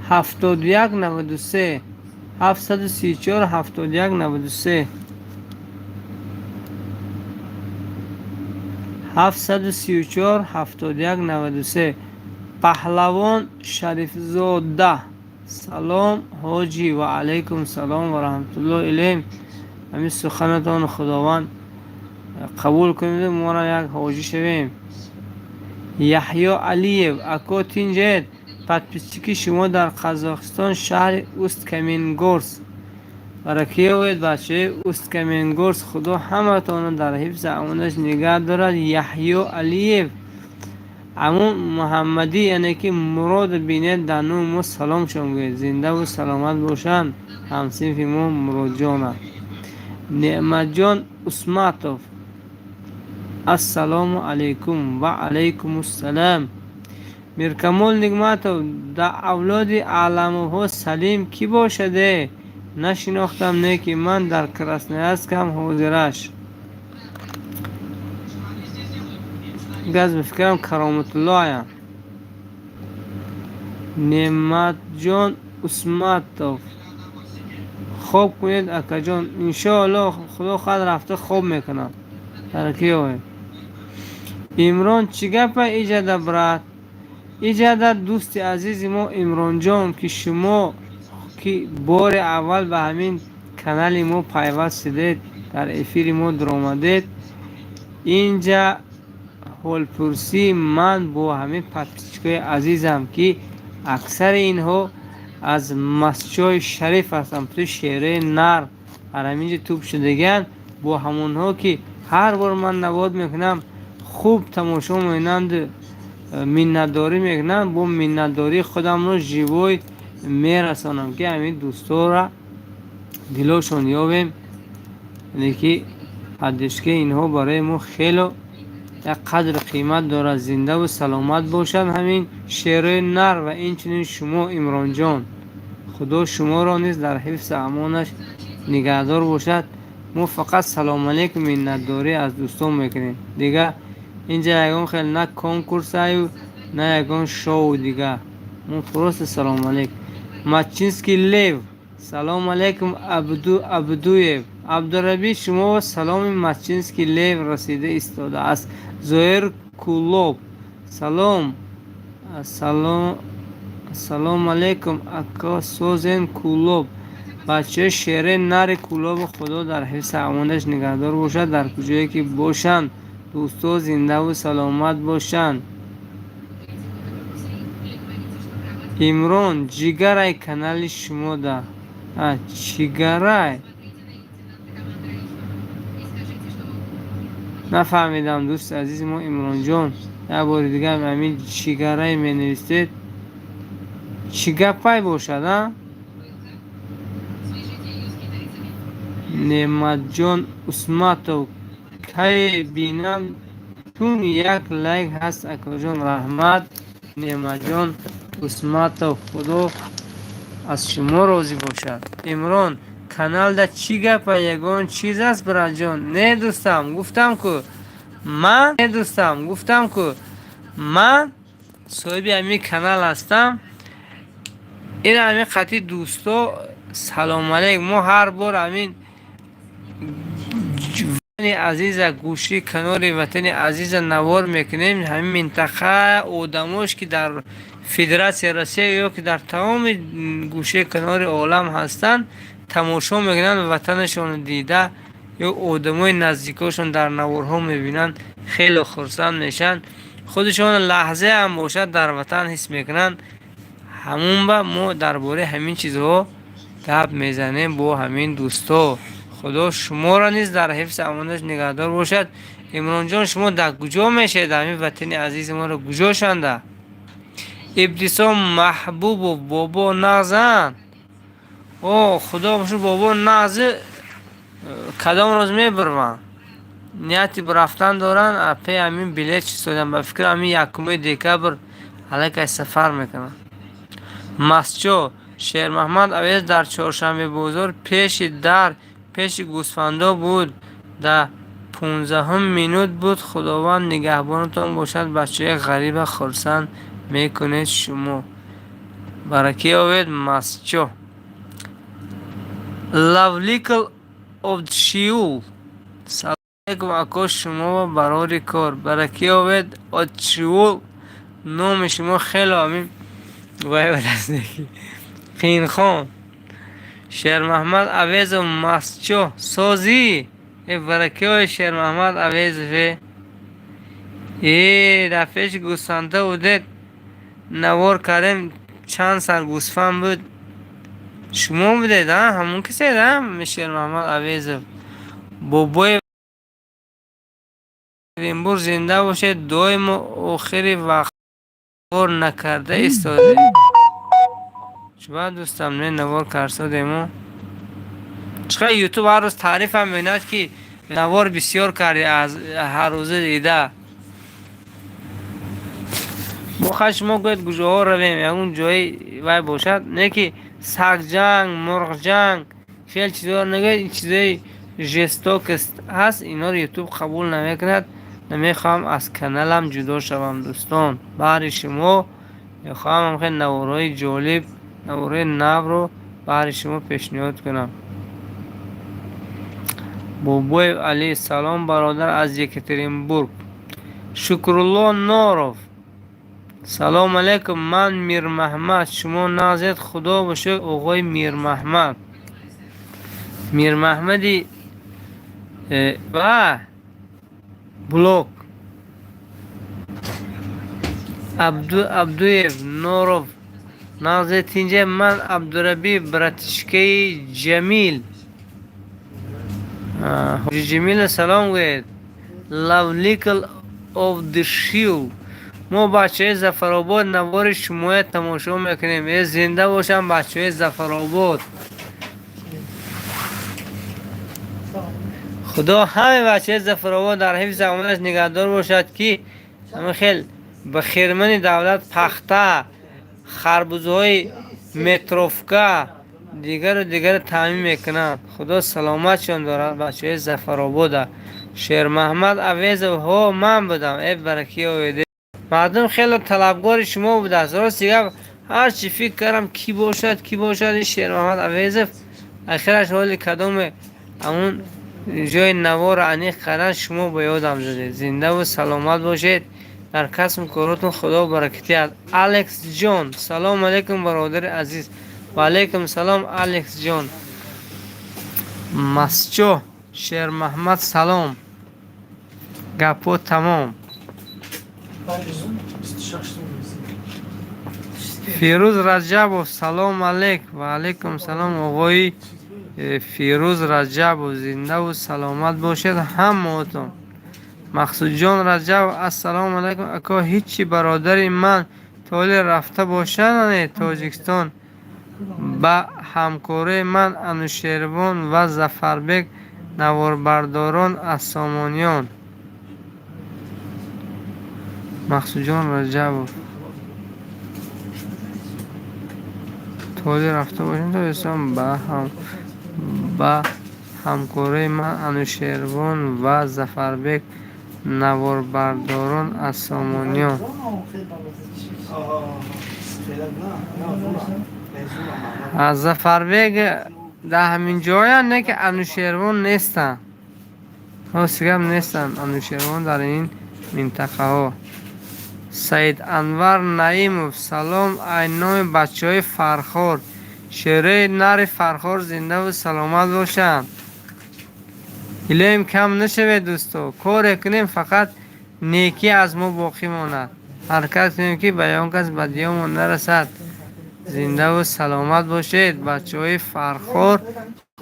71 93. 734 71 93 734 71 93. Паҳлавон Шарифзода, салом ҳоҷӣ. Ва алайкум салом ва раҳматуллоҳ илайҳим. Ҳамин суханатон Худованд қабул кунед, моро як ҳоҷӣ шавем. Яҳё Алиев, ако тинҷед, подписчики шумо дар Қазоқистон, шаҳри Усть-Каменогорск. Баракиёвед, бачаи Усть-Каменогорск, Худо ҳаматонро дар ҳифзи амонаш нигаҳ дорад. Яҳё Алиев, амун Муҳаммадӣ, яъне ки Мурод бинед, дар номи мо саломшон гӯед. Зиндаву саломат бошанд ҳамсинфи мо Муродҷона. Неъматҷон Усматов, ассалому алайкум. Ва алайкумуссалам. Миркамол Нигматов, дар авлоди Аъламовҳо Салим кӣ бошаде? Нашинохтам, не ки ман дар Красноярскам ҳозираш. Газ бификрам Кароматуллоям. Неъматҷон Усматов, хоб кунед акаҷон. Иншоаллоҳ, Худо хоҳад, рафта хоб мекунам. Таракиёвем. Имрон, чӣ гапа иҷада, брат? Иҷада дӯсти азизи мо Имронҷон, ки шумо ки бори аввал ба ҳамин канали мо пайваст шудед, дар эфири мо дуромадед, инҷа ҳолпурсии ман бо ҳамин подписчикои азизам, ки аксари инҳо аз Масҷои Шариф ҳастанд, пути шераи нар дар ҳаминҷа тӯб шудагианд, бо ҳамонҳо ки ҳар бор ман навод мекунам, хуб тамошо мекунанду миннатдорӣ мекунанд, бо миннатдории худамро живой мерасонам, ки ҳамин дӯстора дилошон ёбем, яъне ки поддержкаи инҳо барои мо хело як қадру қимат дорад. Зиндаву саломат бошанд ҳамин шерои нар ва инчунин шумо, Имронҷон. Худо шуморо низ дар ҳифзу амонаш нигаҳдор бошад. Мо фақат салому алейкум, миннатдорӣ аз дӯстон мекунем. Дига инҷа ягон хел на конкурсаю, на ягон шоу дига. Мо просто салому алейкум. Мачинский Лев, салому алейкум. Абду Абдуев, Абдурабӣ, шумо саломи Мачинский Лев расида истодааст. Зоир Кулоб, салом. Салом алейкум, ако созен Кулоб. Бачаи шераи нари Кулобу Худо дар ҳифзи амонаш нигаҳдор бошад, дар куҷое ки бошанд дӯсто зиндаву саломат бошанд. Имрон, ҷигарай канали шумода. Чигарай? Нафаҳмидам, дӯсти азизи мо Имронҷон. Як бори дига ҳамин чигарай менавистед. Чӣ гапай бошад, а? Неъматҷон Усматов, кай бинам чун як лайк ҳаст, акоҷон, раҳмат. Неъматҷон Усматов, Худо аз шумо розӣ бошад. Имрон, каналда чӣ гапа, ягон чиз аст, братҷон? Не дӯстам, гуфтам ку ман, не дӯстам, гуфтам ку ман соҳиби ҳамин канал ҳастам. Ин ҳамин қатъи дӯсто салому алейкум. Мо ҳар бор ҳамин ватани азиза, гӯши канори ватани азиза навор мекунем. Ҳамин минтақа одамош, ки дар Федератсияи Россия ё ки дар тамоми гӯшаи канори олам ҳастанд, тамошо мекунанд, ватанашонро дида ё одамои наздикошон дар наворҳо мебинанд, хеле хурсанд мешаванд, худашон лаҳзае ҳам бошад дар ватан ҳис мекунанд. Ҳамун ба мо дар бораи ҳамин чизҳо гап мезанем бо ҳамин дӯсто. Худо шуморо низ дар ҳифзи амонаш нигаҳдор бошад. Имронҷон, шумо дар куҷо мешавед? Ҳамин ватани азизи моро куҷо шанда? Ибтисом Маҳбубов, бобо нағзанд? О, Худо шу бобо нағзи, кадом рӯз мебурванд? Нияти рафтан доранд, пе ҳамин билет чистодан, ба фикр ҳамин 1 декабр аллакай сафар мекунанд. Масчо, Шермаҳмад Авез дар Чоршанбебозор пеши дар пеши гӯсфандо буд, дар 15-ум минут буд. Худованд нигаҳбонатон бошад, бачаи ғариба хурсанд мекунед шумо. Баракӣ ёбед, Масчо. Лавликл Овчиул. Салом алейкум, ако, шумо барори кор баракӣ овед. Отчиул, номи шумо хело ҳамин вай аст, қиинхон. Шермаҳмад Авезов, масчо созӣ, э баракиҳои Шермаҳмад Авезов. Э дар пеши гӯсфанда будед, навор кардем, чанд сар гӯсфанд буд, шумо будед, а ҳамон касед, а Шермаҳмад Авезов. Бобои Оренбург, зинда бошед доимо. Охири вақт накарда истодем. Чӯба, дӯстам, не, навор карсодему. Чӣ қадр Ютуб ҳар рӯз таърифам мекунад, ки навор бисёр кардӣ, аз ҳаррӯза дида. Мо хай, шумо гӯед, куҷоҳо равем, ягон ҷои вай бошад, не ки сагҷанг, мурғҷанг, хеле чизҳоро нагӯед. Ин чизҳои жестокость ҳаст, инҳоро Ютуб қабул намекунад. Намехоҳам аз каналам ҷудо шавам, дӯстон. Баҳри шумо мехоҳам хеле наворҳои ҷолиб, наворҳои навро баҳри шумо пешниҳод кунам. Бобоев Али, салом, бародар, аз Екатеринбург. Шукрулло Норов, салом алейкум, ман Мирмаҳмад, шумо нағзед? Худо ба шукр, оғои Мирмаҳмад. Мирмаҳмади ва блок. Абду Абдуев Норов, нағзе, тинҷа, ман Абдурабӣ, братишкаи Ҷамил. Ҳоҷи Ҷамила салом гӯед. Лавликл of the Shield, мо бачаҳои Зафаробод навори шумоя тамошо мекунем. Э, зинда бошанд бачаҳои Зафаробод. Худо ҳамаи бачаҳои Зафаробод дар ҳифзи амонаш нигаҳдор бошад, ки ҳама хел ба хирмани давлат пахта, харбузҳои метровка, дигару дигарро таъмин мекунанд. Худо саломатшон дорад бачаҳои Зафаробода. Шермаҳмад Авезов, ҳо, ман будам. Э, баракиёведе. Мардум хело талабгори шумо будааст. Рости гап, ҳарчи фикр кардам, кӣ бошад, кӣ бошад ин Шермаҳмад Авезов, ахираш ҳоли кадоме ҳамун ҷои наворро аниқ кардан, шумо ба ёдам задед. Зиндаву саломат бошед, дар касбу коротон Худо баракат диҳад. Алекс ҷон, салому алейкум, бародари азиз. Ва алейкум салом, Алекс ҷон. Масчо Шермаҳмад, салом. Гапҳо тамом. Фирӯз Раҷабов, салом алейк. Ва алейкум салом, оғои Фирӯз Раҷабов, зиндаву саломат бошед ҳамаотон. Мақсудҷон Раҷабов, ассалому алайкум, ако, ҳичи бародари ман толе рафта бошад Тоҷикистон, ба ҳамкорои ман Анушервон ва Зафарбек, наворбардорон аз Сомониён. Мақсудҷон Раҷабов, толе рафта бошем Тоҷикистон, ба ҳамкорои ман Анушервон ва Зафарбек, наворбардорон аз Сомониён. Зафарбек дар ҳамин ҷоянд, не ки Анушервон нестанд. Рости гап, нестанд Анушервон дар ин минтақаҳо. Саид Анвар Наимов, салом, ай номи бачаҳои Фархор. Шерои нари Фархор зиндаву саломат бошанд. Илоҳим, кам нашавед, дӯсто. Коре кунем, фақат некӣ аз мо боқӣ монад. Ҳаракат кунем, ки ба ягон кас бадиёмон нарасад. Зиндаву саломат бошед, бачаҳои Фархор,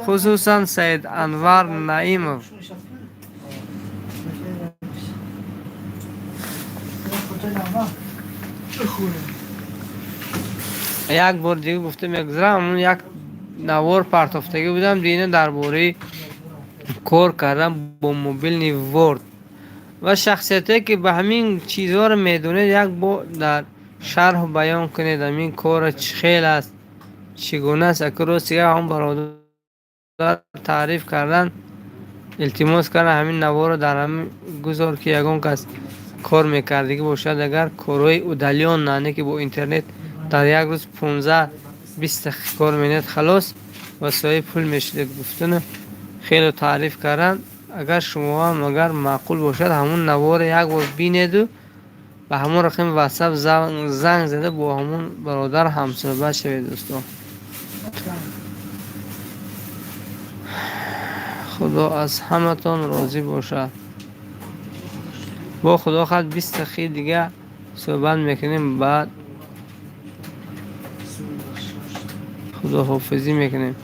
хусусан Саид Анвар Наимов. Як бор дига гуфта мегузарам, ҳамун як навор партофтагӣ будам дина дар бораи кор кардан бо мобилни Ворд, ва шахсиятое ки ба ҳамин чизҳоро медонед, як бор дар шарҳу баён кунед, ҳамин корро чӣ хел аст, чӣ гуна аст. Ака, рости гап, ҳамон бародар таъриф кардан, илтимос кардан, ҳамин наворро дар ҳамин гузор, ки ягон кас кор мекардагӣ бошад, агар корҳои удалённо, не ки бо интернет дар як рӯз 15-20 дақиқа кор менед, халос. ва соҳиби пул мешудед гуфтану хеле таъриф карданд. Агар шумоам агар маъқул бошад, ҳамун наворе як бор бинеду ба ҳамон рақами ватсап занг зада бо ҳамун бародар ҳамсӯҳбат шавед, дӯстон. Худо аз ҳаматон розӣ бошад. Бо Худо хоҳад 20 дақиқаи дига суҳбат мекунем, баъд худоҳофизӣ мекунем.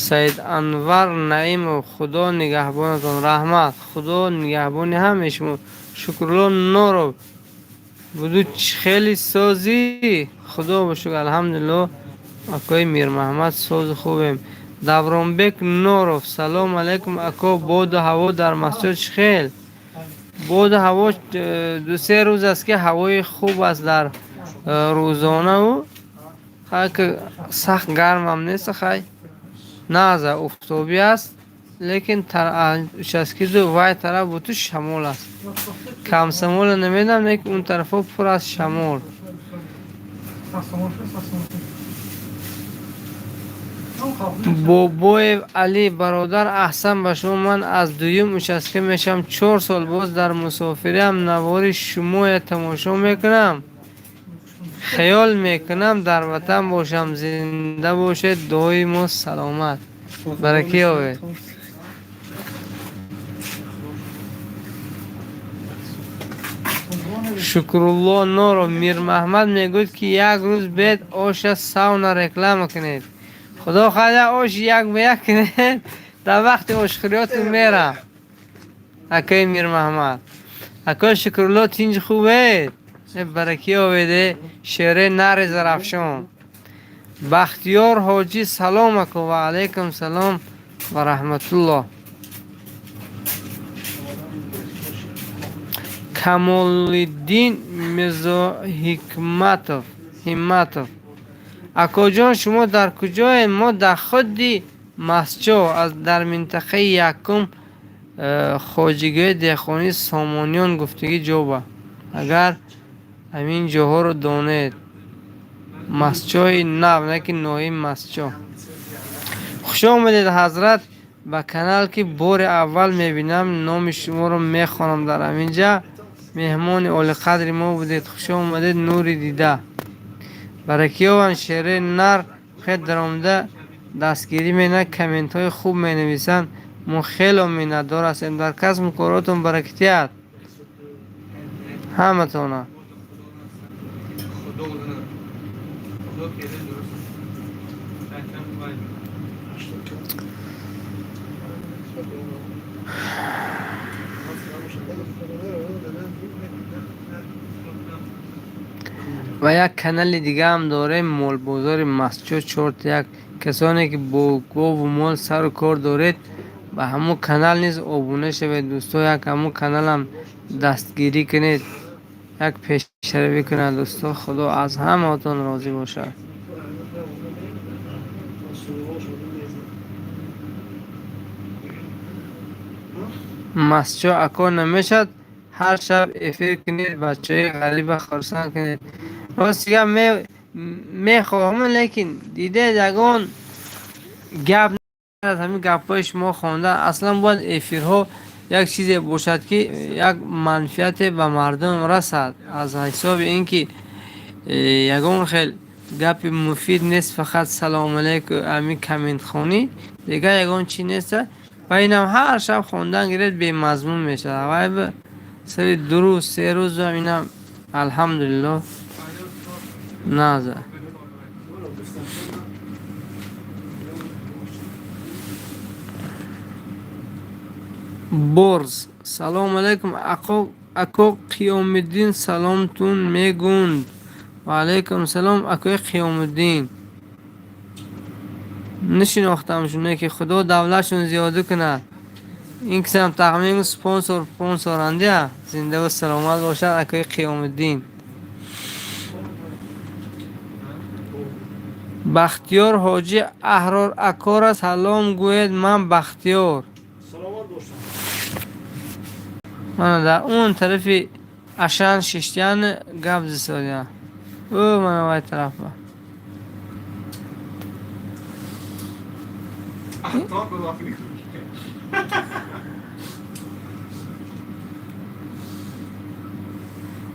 Саид Анвар Наимов, Худо нигаҳбонатон. Раҳмат, Худо нигаҳбони ҳамаи шумо. Шукрулло Норов, буду хеле созӣ? Худо ба шукр, алҳамдулилло. Акои Мирмаҳмад, созу хубем. Давронбек Норов, салом алайкум ако, боду ҳаво дар масҷид чӣ хел? Боду ҳаво 2-3 рӯз аст ки ҳавои хуб аст дар рӯзонаву хай ки сахт гармам нест, хай наза офтобӣ аст, лекин участкиду вай тараф буту шамол аст. Комсомоло намедонам, лекин он тарафҳо пур аз шамол. Бобоев Али, бародар аҳсан ба шумо, ман аз дуюм участка мешавам, 4 сол боз дар мусофириам, навори шумоя тамошо мекунам, хаёл мекунам дар ватан бошам. Зинда бошед, доимо саломат. Баракӣ ёбед. Шукрулло Норов, Мирмаҳмад мегӯяд ки як рӯз бед оша сауна реклама кунед. Худо хоҳад ош як ба як кунед, дар вақти ошхӯриётон мерам. Акои Мирмаҳмад, акои Шукрулло, тинҷ хубед? Баракӣ ёбеде, шере нари Зарафшон. Бахтиёр Ҳоҷӣ, салом ако. Ва алайкум салом ва раҳматуллоҳ. Камолиддин Мирзоҳикматов Ҳимматов, акоҷон шумо дар куҷоед? Мо дар худи Масҷо, аз дар минтақаи якум хоҷигии деҳқонии Сомониён гуфтагӣ ҷоба. Агар ҳамин ҷоҳоро донед, Масҷои нав, не ки ноҳияи Масҷо. Хуш омадед ҳазрат ба канал, ки бори аввал мебинам, номи шуморо мехонам дар ҳамин ҷа. Меҳмони олиқадри мо будед, хуш омадед, нури дида. Баракиёван шере нар хел даромада дастгирӣ менад, комментҳои хуб менависанд. Мо хело миннатдор ҳастем. Дар касбу коротон баракатият ҳаматона. Ва як канали дигаам дорем, молбозори Масҷо 4-1. Касоне ки бо гову мол сару кор доред, ба ҳамун канал низ обуна шавед, дӯсто. Як ҳамун каналам дастгирӣ кунед, як пешравӣ кунад, дӯсто. Худо аз ҳамаатон розӣ бошад. Масҷо ако намешавад ҳар шаб эфир кунед, бачаҳои ғариба хурсанд кунед. Рост гап мехоҳам, лекин дидед ягон гап аз ҳамин гапҳои шумо хонда. Аслан бояд эфирҳо як чизе бошад, ки як манфиате ба мардум расад, аз ҳисоби ин ки ягон хел гапи муфид нест, фақат салому алейкум, ҳамин комментхонӣ, дигар ягон чи нест. Ва инам ҳар шаб хондан гиред, бемазмун мешавад. Вай сари 2 рӯз 3 рӯзам инам алҳамдулиллоҳ наза. Борз, салому алейкум ако Қиёмиддин, саломтун мегӯнд. Ва алейкум салом акои Қиёмиддин. Нашинохтамшон, ки Худо давлатшон зиёда кунад. Ин кисам тахмин спонсор спонсорандия. Зинда ва саломат бошад акои Қиёмиддин. Бахтиёр Ҳоҷӣ Аҳрор акора салом гӯед, ман Бахтиёр. Саломат бошам. Мана дар он тарафи Ашан шиштиян гап зисодия. Ӯ мана вай тарафа.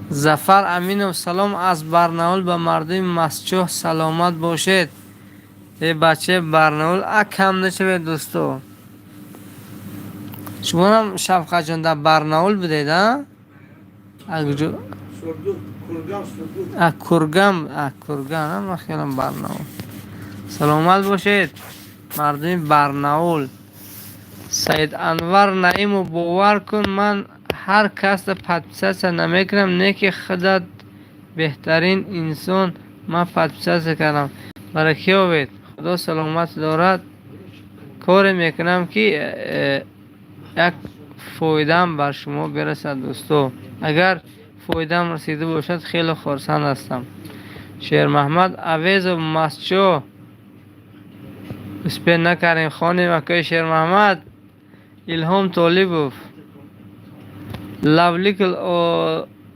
Зафар Аминов салом аз Барнаул ба мардуми Масчоҳ, саломат бошед. Э бачаи Барнаул акам нашавед дӯсто. Шуморам Шавқатҷон дар Барнаул будед, а? Акҷо? Сургут, Курган, Сургут. А Курган, а Курган, а ман хелам Барнаул. Саломат бошед мардуми Барнаул. Саид Анвар Наимов бовар кун ман ҳар касро подписаться намекунам, не ки худат беҳтарин инсон, ман подписаться кардам. Баракӣ ёбед. Худо саломат дорад. Коре мекунам ки як фоидаам бар шумо бирасад дӯсто. Агар фоидаам расида бошад хеле хурсанд ҳастам. Шермаҳмад Авезов Масчо успе накардем хонем акои Шермаҳмад. Илҳом Толибов Лавликл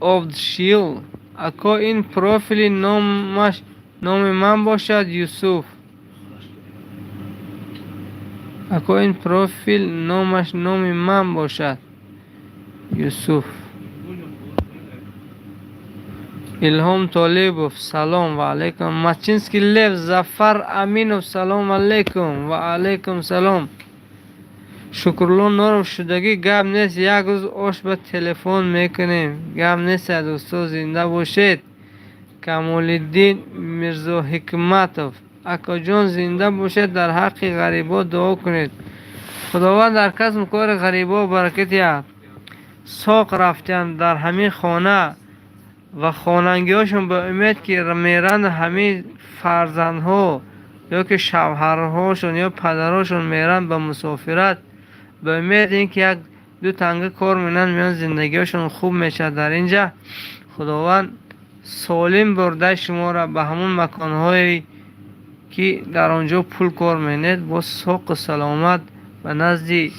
Овдшил ако ин профили номаш номи ман бошад Юсуф. Ако ин профил номаш номи ман бошад Юсуф. Илҳом Толибов салом ва алайкум. Мачинский Лев Зафар Аминов салом алайкум ва алайкум салом. Шукрулло Норов шудагӣ гап нест, як рӯз ош ба телефон мекунем. Гап нест, дӯсто, зинда бошед. Камолиддин Мирзоҳикматов акоҷон зинда бошед, дар ҳаққи ғарибо дуо кунед. Худованд дар касбу кори ғарибо баракат диҳад. Соқ рафтанд дар ҳамин хона ва хонангиҳошон ба умед ки меранд ҳамин фарзандҳо ё ки шавҳарҳошон ё падарҳошон меранд ба мусофират, ба умед ин ки як ду танга кор менанд, меён зиндагиҳошон хуб мешавад. Дар инҷа Худованд солим бурда шуморо ба ҳамон маконҳое ки дар он ҷо пул кор менед, бо соқу саломат ба назди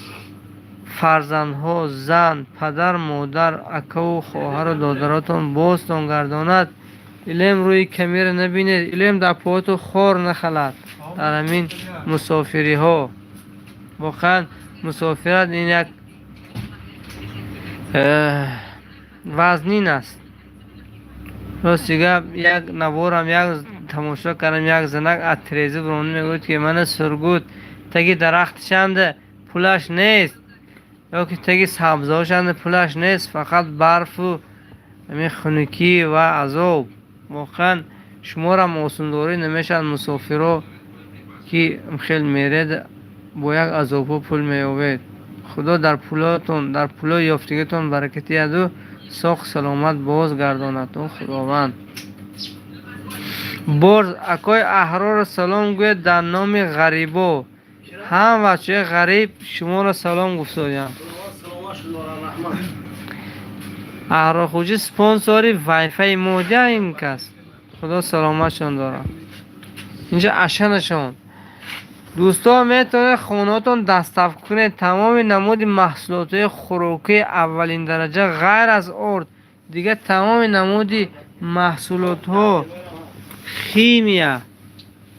фарзандҳо, зан, падар, модар, акаву хоҳару додаротон бозтон гардонад. Илем рӯи камера набинед, илем дар пояту хор нахалад дар ҳамин мусофириҳо. Воқеан мусофират ин як вазнин аст. Рости гап, як наворам як тамошо кардам, як занак аз тиреза биромада мегӯяд ки мана Сургут таги дарахтшанда пулаш нест, ё ки таги сабзаҳошанда пулаш нест, фақат барфу ҳамин хунукӣ ва азоб. Воқеан шуморам осондорӣ намешавад мусофиро ки хел меред бо як азобҳо пул меёбед. Худо дар пулотон, дар пулои ёфтагитон баракат диҳаду соқ саломат боз гардонад Худованд. Борз акои Аҳрорро салом гӯед дар номи ғарибо. Ҳам бачаи ғариб шуморо салом гуфтодям. Аҳрорхӯҷӣ спонсори вайфаи мо дя ин кас. Худо саломатшон дорад. Инҷа ашанашон. Дӯстон метавонед хонаотон доставка кунед тамоми намуди маҳсулотҳои хӯрокии аввалин дараҷа ғайр аз орд, дигар тамоми намуди маҳсулотҳо, химия,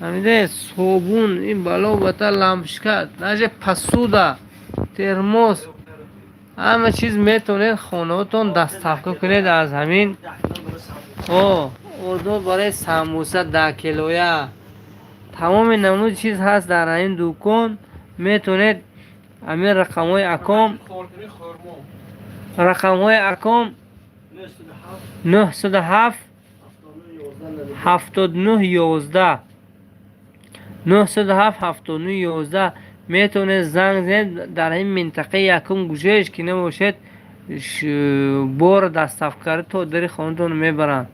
фаҳмидед, собун, ин бало бата лампочка, даже посуда, термос, ҳама чиз метавонед хонаотон доставка кунед аз ҳамин. Ордо барои самбуса 10 килоя. Тамоми намуди чиз ҳаст дар ҳамин дукон. Метавонед ҳамин рақамҳои аком, рақамҳои аком 907 79 11 907 79 11 метавонед занг занед дар ҳамин минтақаи якум гӯшаеш ки набошед, бор доставка карда то дари хонатон мебаранд.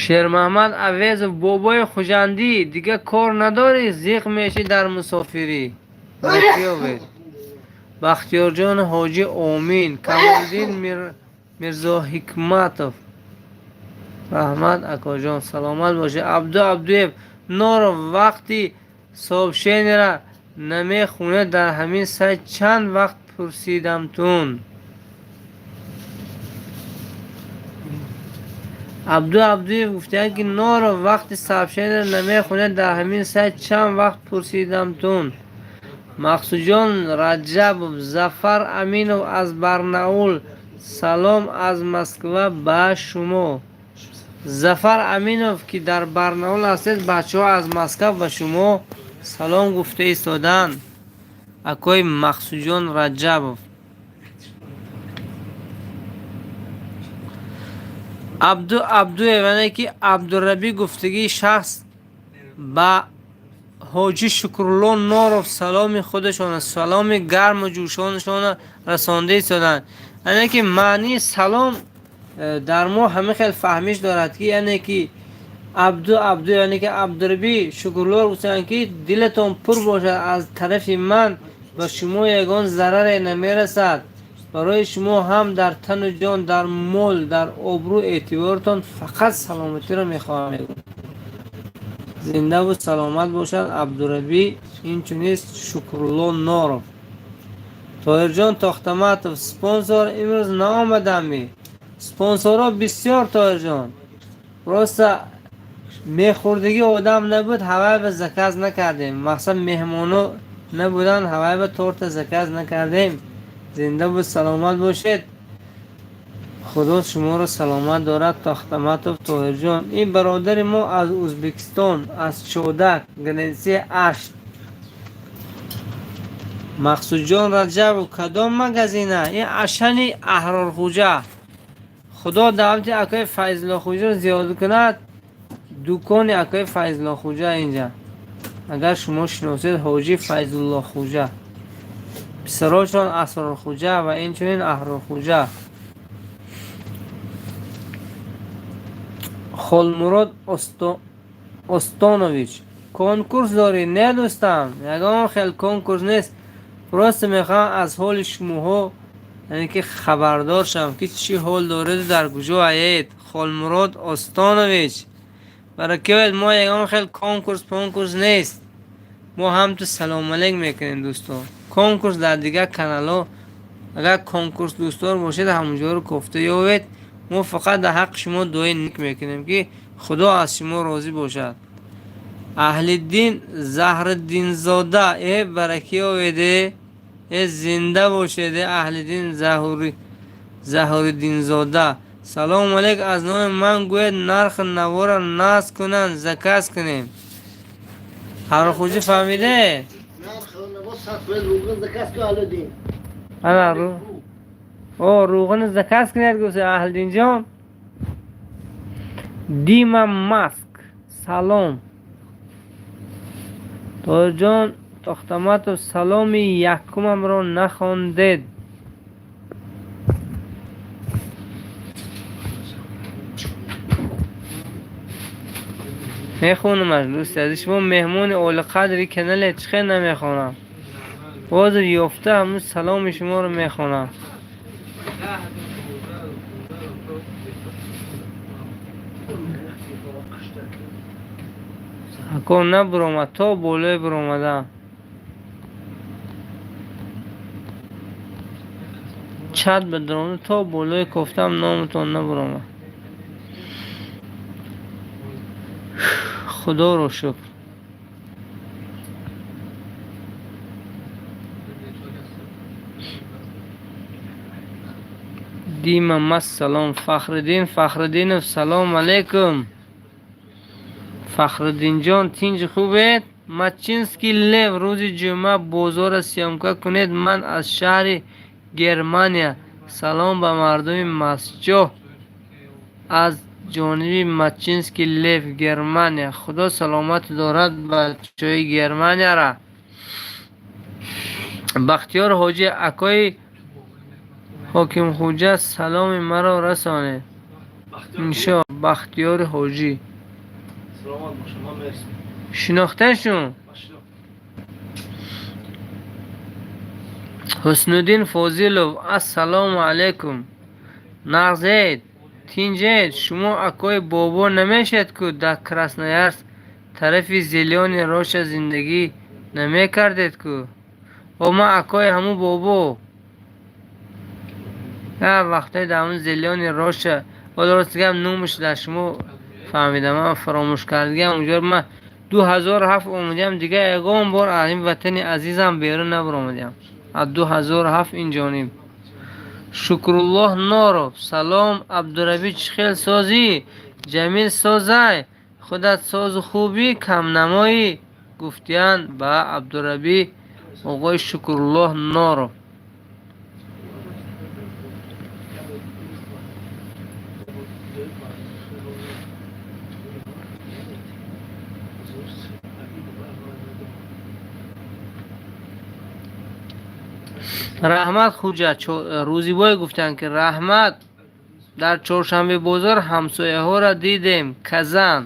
Шермаҳмад Авезов бобои Хуҷандӣ, дигар кор надорӣ, зиқ мешӣ дар мусофирӣ. Баракиёбед. Бахтиёрҷон Ҳоҷӣ, омин. Камолиддин Мирзоҳикматов, раҳмат, акоҷон, саломат бошед. Абду Абдуев: Норов, вақти сообщения ра намехонед дар ҳамин сайт, чанд вақт пурсидамтун. Абду Абдуев гуфтаянд, ки Норов, вақти сообщения ра намехонед дар ҳамин сайт, чанд вақт пурсидамтун. Мақсудҷон Раҷабов, Зафар Аминов аз Барнаул: салом аз Москва ба шумо. Зафар Аминов, ки дар Барнаул ҳастед, бачаҳо аз Москва ба шумо салом гуфта истоданд. Акои Мақсудҷон Раҷабов. Абду Абдуев, яъне ки Абдурабӣ гуфтагии шахс, ба Ҳоҷӣ Шукрулло Норов саломи худашона, саломи гарму ҷӯшонашона расонда истоданд. Яъне ки маънии салом дар мо ҳама хел фаҳмиш дорад, ки яъне ки Абду Абду, яъне ки Абдурабӣ Шукрулло гуфтанд, ки дилатон пур бошад, аз тарафи ман ба шумо ягон зараре намерасад. Барои шумо ҳам дар тану ҷон, дар мол, дар обрӯ, эътиборотон фақат саломатиро мехоҳам, мегӯям. Зиндаву саломат бошад Абдурабӣ, инчунин Шукрулло Норов. Тоҳирҷон Тохтаматов: спонсор имрӯз наомадамми? Спонсорҳо бисёр, Тоҳирҷон, просто мехӯрдагӣ одам набуд, ҳавайба заказ накардем. Мақсад, меҳмоно набуданд, ҳавайба торта заказ накардем. Зиндаву саломат бошед, Худо шуморо саломат дорад. Тохтаматов Тоҳирҷон, ин бародари мо аз Ӯзбекистон, аз Чодак, граница и Ашт. Мақсудҷон Раҷабов: кадом магазина? Ин Ашани Аҳрорхуҷа. Худо давлати акои Файзуллохуҷаро зиёд кунад. Дукони акои Файзуллохуҷа инҷа, агар шумо шиносед, Ҳоҷӣ Файзуллохуҷа, писарошон Асрорхуҷа ва инчунин Аҳрорхуҷа. Холмурод Остонович: конкурс дорӣ? Не, дӯстам, ягон хел конкурс нест. Просто мехоҳам аз ҳоли шумоҳо, яъне ки хабардор шавам, ки чӣ ҳол дореду дар куҷо ҳаед. Холмурод Остонович, баракиёед. Мо ягон хел конкурс понкурс нест, мо ҳамту салому алейк мекунем, дӯсто. Конкурс дар дигар каналҳо, агар конкурс дӯстдор бошед, ҳамонҷоро кофта ёвед. Мо фақат дар ҳаққи шумо дуои нек мекунем, ки Худо аз шумо розӣ бошад. Аҳлиддин Заҳриддинзода: э, баракиёведе, э, зинда бошед. Э, Аҳлиддин Заҳриддинзода: салому алейк, аз номи ман гӯед, нархи навора наз кунанд, заказ кунем. Ҳарохуҷӣ, фаҳмиде? Ана о рӯғани заказ кунед, гуфт Аҳлиддинҷон. Дима Маск: салом. Тоҳирҷон Тохтаматов: саломи якумамро нахондед. Мехонамаш, дӯсти азиз, шумо меҳмони олиқадри канале, чӣ хел намехонам? Ҳозир ёфта ҳамун саломи шуморо мехонам. Ако, набуромад, то болое буромадам. Чат ба даромада, то болое кофтам, номатон набуромад. Худоро шукр. Дима Мас, салом. Фахриддин Фахриддинов: салом алейкум, Фахриддинҷон, тинҷ хубед? Мачинский Лев: рӯзи ҷумъа бозорро съёмка кунед. Ман аз шаҳри Германия. Салом ба мардуми Масҷоҳ аз ҷониби Мачинский Лев, Германия. Худо саломат дорад бачаҳои Германияра. Бахтиёр Ҳоҷӣ: акои Ҳокимхуҷа, саломи маро расонед. Иншо, Бахтиёри Ҳоҷӣ. Саломат бошам, ман мерсим. Шинохташун? Ман шинохтам. Ҳуснуддин Фозилов, ассалому алайкум. Нағзед, тинҷед, шумо акои бобо намешед ку дар Красноярск тарафи Зелёный Роща зиндагӣ намекардед ку? О, ман акои ҳамун бобо. Як вақтое дар ҳамун Зелёный Роща, ҳоло рост гап номаш дар шумо фаҳмидам, ман фаромӯш кардагиам. Унҷо ман 2007 омадиам, дигар ягон бор аз ин ватани азизам берун набаромадиам. Аз 2007 ин ҷониб. Шукруллоҳ Норов, салом Абдурабӣ, чӣ хел созӣ? Ҷамил созай, худат созу хубӣ, камнамоӣ, гуфтиянд ба Абдурабӣ оғои Шукруллоҳ Норов. Раҳмат Хуҷа Рӯзибой гуфтанд ки раҳмат, дар Чоршанбе бозор ҳамсояҳоро дидем, Казан.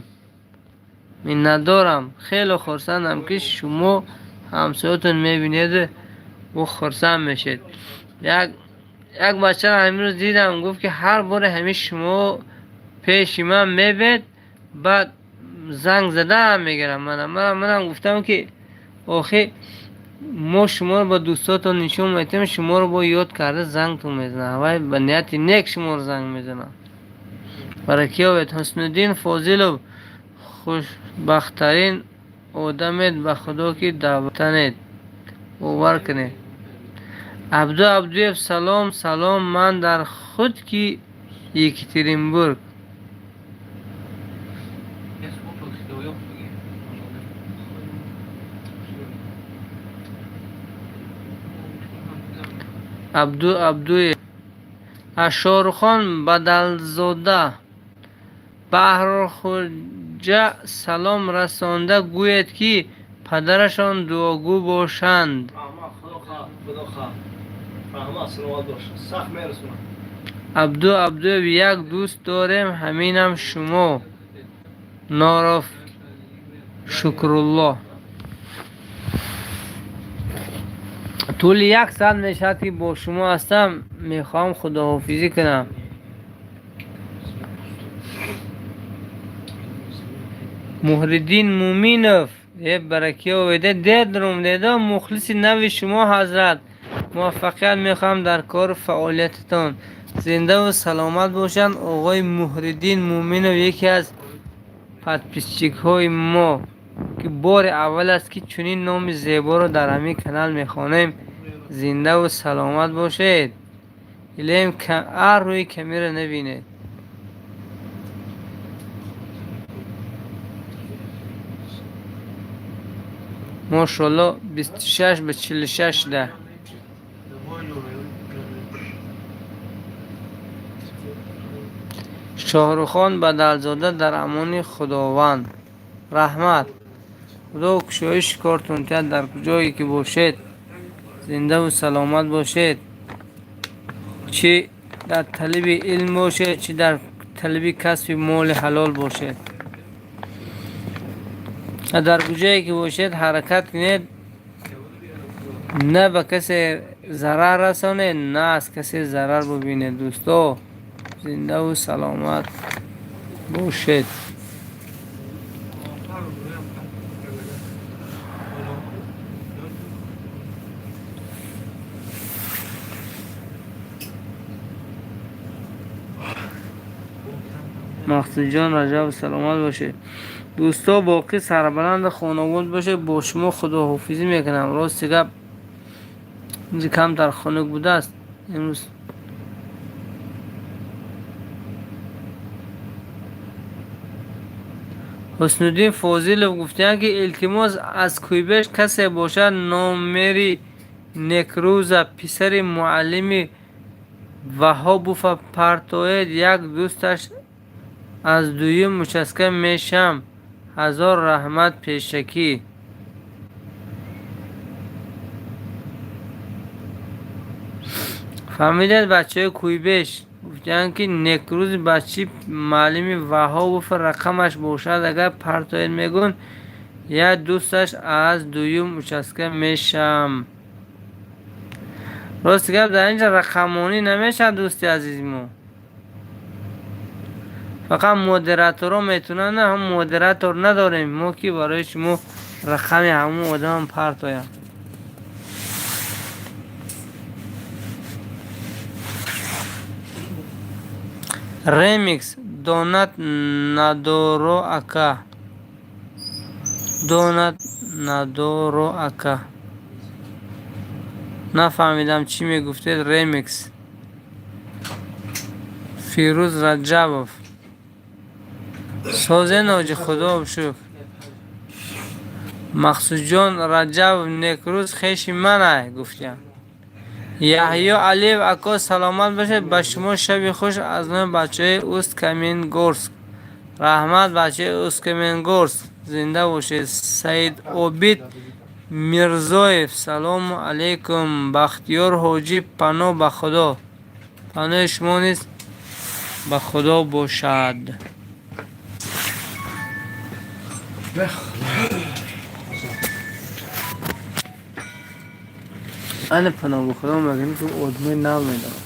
Миннатдорам, хеле хурсандам ки шумо ҳамсоятон мебинеду ӯ хурсанд мешед. Як бачаро ҳамин рӯз дидам, гуфт ки ҳар боре ҳамин шумо пеши ман мебед, баъд занг задаам мегирам. Манам гуфтам ки охи мо шуморо ба дӯстотон нишон медиҳем, шуморо бо ёд карда зангтон мезанам. Вай ба нияти нек шуморо занг мезанам. Баракиёвед. Ҳуснуддин Фозилов, хушбахттарин одамед ба худо ки дар ватанед. Бовар кунед. Абду Абдуев, салом, салом, ман дар худ ки Екатеринбург. Абду Абдуев, Ашорухон Бадалзода, Баҳрорхӯҷа салом расонда, гӯед ки падарашон дуогӯ бошанд. Абду Абдуев, як дӯст дорем, ҳаминам шумо. Норов Шукруллоҳ. Тӯли як соат мешавад ки бо шумо ҳастам, мехоҳам худоҳофизӣ кунам. Муҳриддин Муминов, е баракиёведе дед румдедо, мухлиси нави шумо ҳазрат, муваффақият мехоҳам дар кору фаъолиятатон. Зиндаву саломат бошанд. Оғои Муҳриддин Муминов яке аз подписчикҳои мо ки бори аввал аст ки чунин номи зеборо дар ҳамин канал мехонем. Зиндаву саломат бошед. Илем ар рӯи камера набинед. Мошолло, 26 ба 46 да. Шоҳрухон Бадалзода, дар амони Худованд. Раҳмат. Худо кушоиши кортон диҳад дар куҷое ки бошед. Зиндаву саломат бошед. Чӣ дар талаби илм бошед, чӣ дар талаби касби моли ҳалол бошед. Дар куҷое ки бошед ҳаракат кунед, на ба касе зарар расонед, на аз касе зарар бубинед. Дӯсто, зиндаву саломат бошед. Мақсудҷон Раҷаб, саломат бошед. Дӯсто, боқӣ сарбаланду хонобод бошед. Бо шумо худоҳофизӣ мекунам. Рости гап, камтар хунук будааст имрӯз. Ҳуснуддин Фозилов гуфтаанд ки илтимос, аз Куйбеш касе бошад номери Некрӯза, писари муаллими Ваҳобова партоед, як дӯсташ аз дуюм участка мешам. Ҳазор раҳмат пешакӣ. Фаҳмидед, бачаҳои Куйбеш гуфтаанд ки Некрӯзи бачаи муаллими Ваҳобов рақамаш бошад, агар партоед, мегӯн, як дӯсташ аз дуюм участка мешам. Рости гап, дар инҷа рақамонӣ намешавад, дӯсти азизи мо. Фақат модераторо метавонанд, на ҳам модератор надорем мо, ки барои шумо рақами ҳамун одамам партоям. Ремикс донат надоро, ака, донат надоро, ака. Нафаҳмидам, чӣ мегуфтед, Ремикс. Фирӯз Раҷабов, созе ноҷи, худо шукр. Мақсудҷон Раҷабов, некрӯз, хеши манай, гуфтям. Яҳё Алиев, ако, саломат бошед, ба шумо шаби хуш аз номи бачаҳои Усть Каменгорск. Раҳмат, бачаи Усть Каменгорск, зинда бошед. Саид Обид Мирзоев, салому алейкум. Бахтиёр Ҳоҷӣ, паноҳ ба Худо. Паноҳи шумо низ ба Худо бошад. Ана, паноҳ ба Худо мегӯем, ки одамои нав медорад.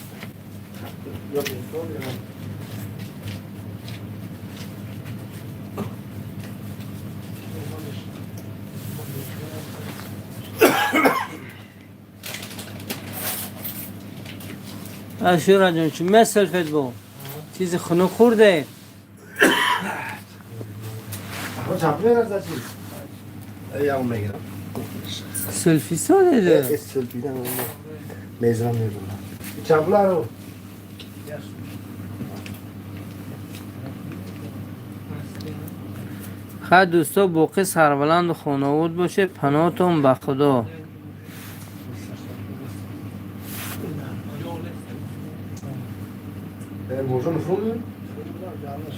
Ашура ҷон, чӣ меселфед бо чизи хунук хӯрде? Чап мераза чиз. Ям мегирам. Селфи содеде. Селфи мезанам, мебурам. Чапларо. Хай, дӯсто, боқӣ сарбаланду хонаобод бошед. Паноҳтон ба Худо.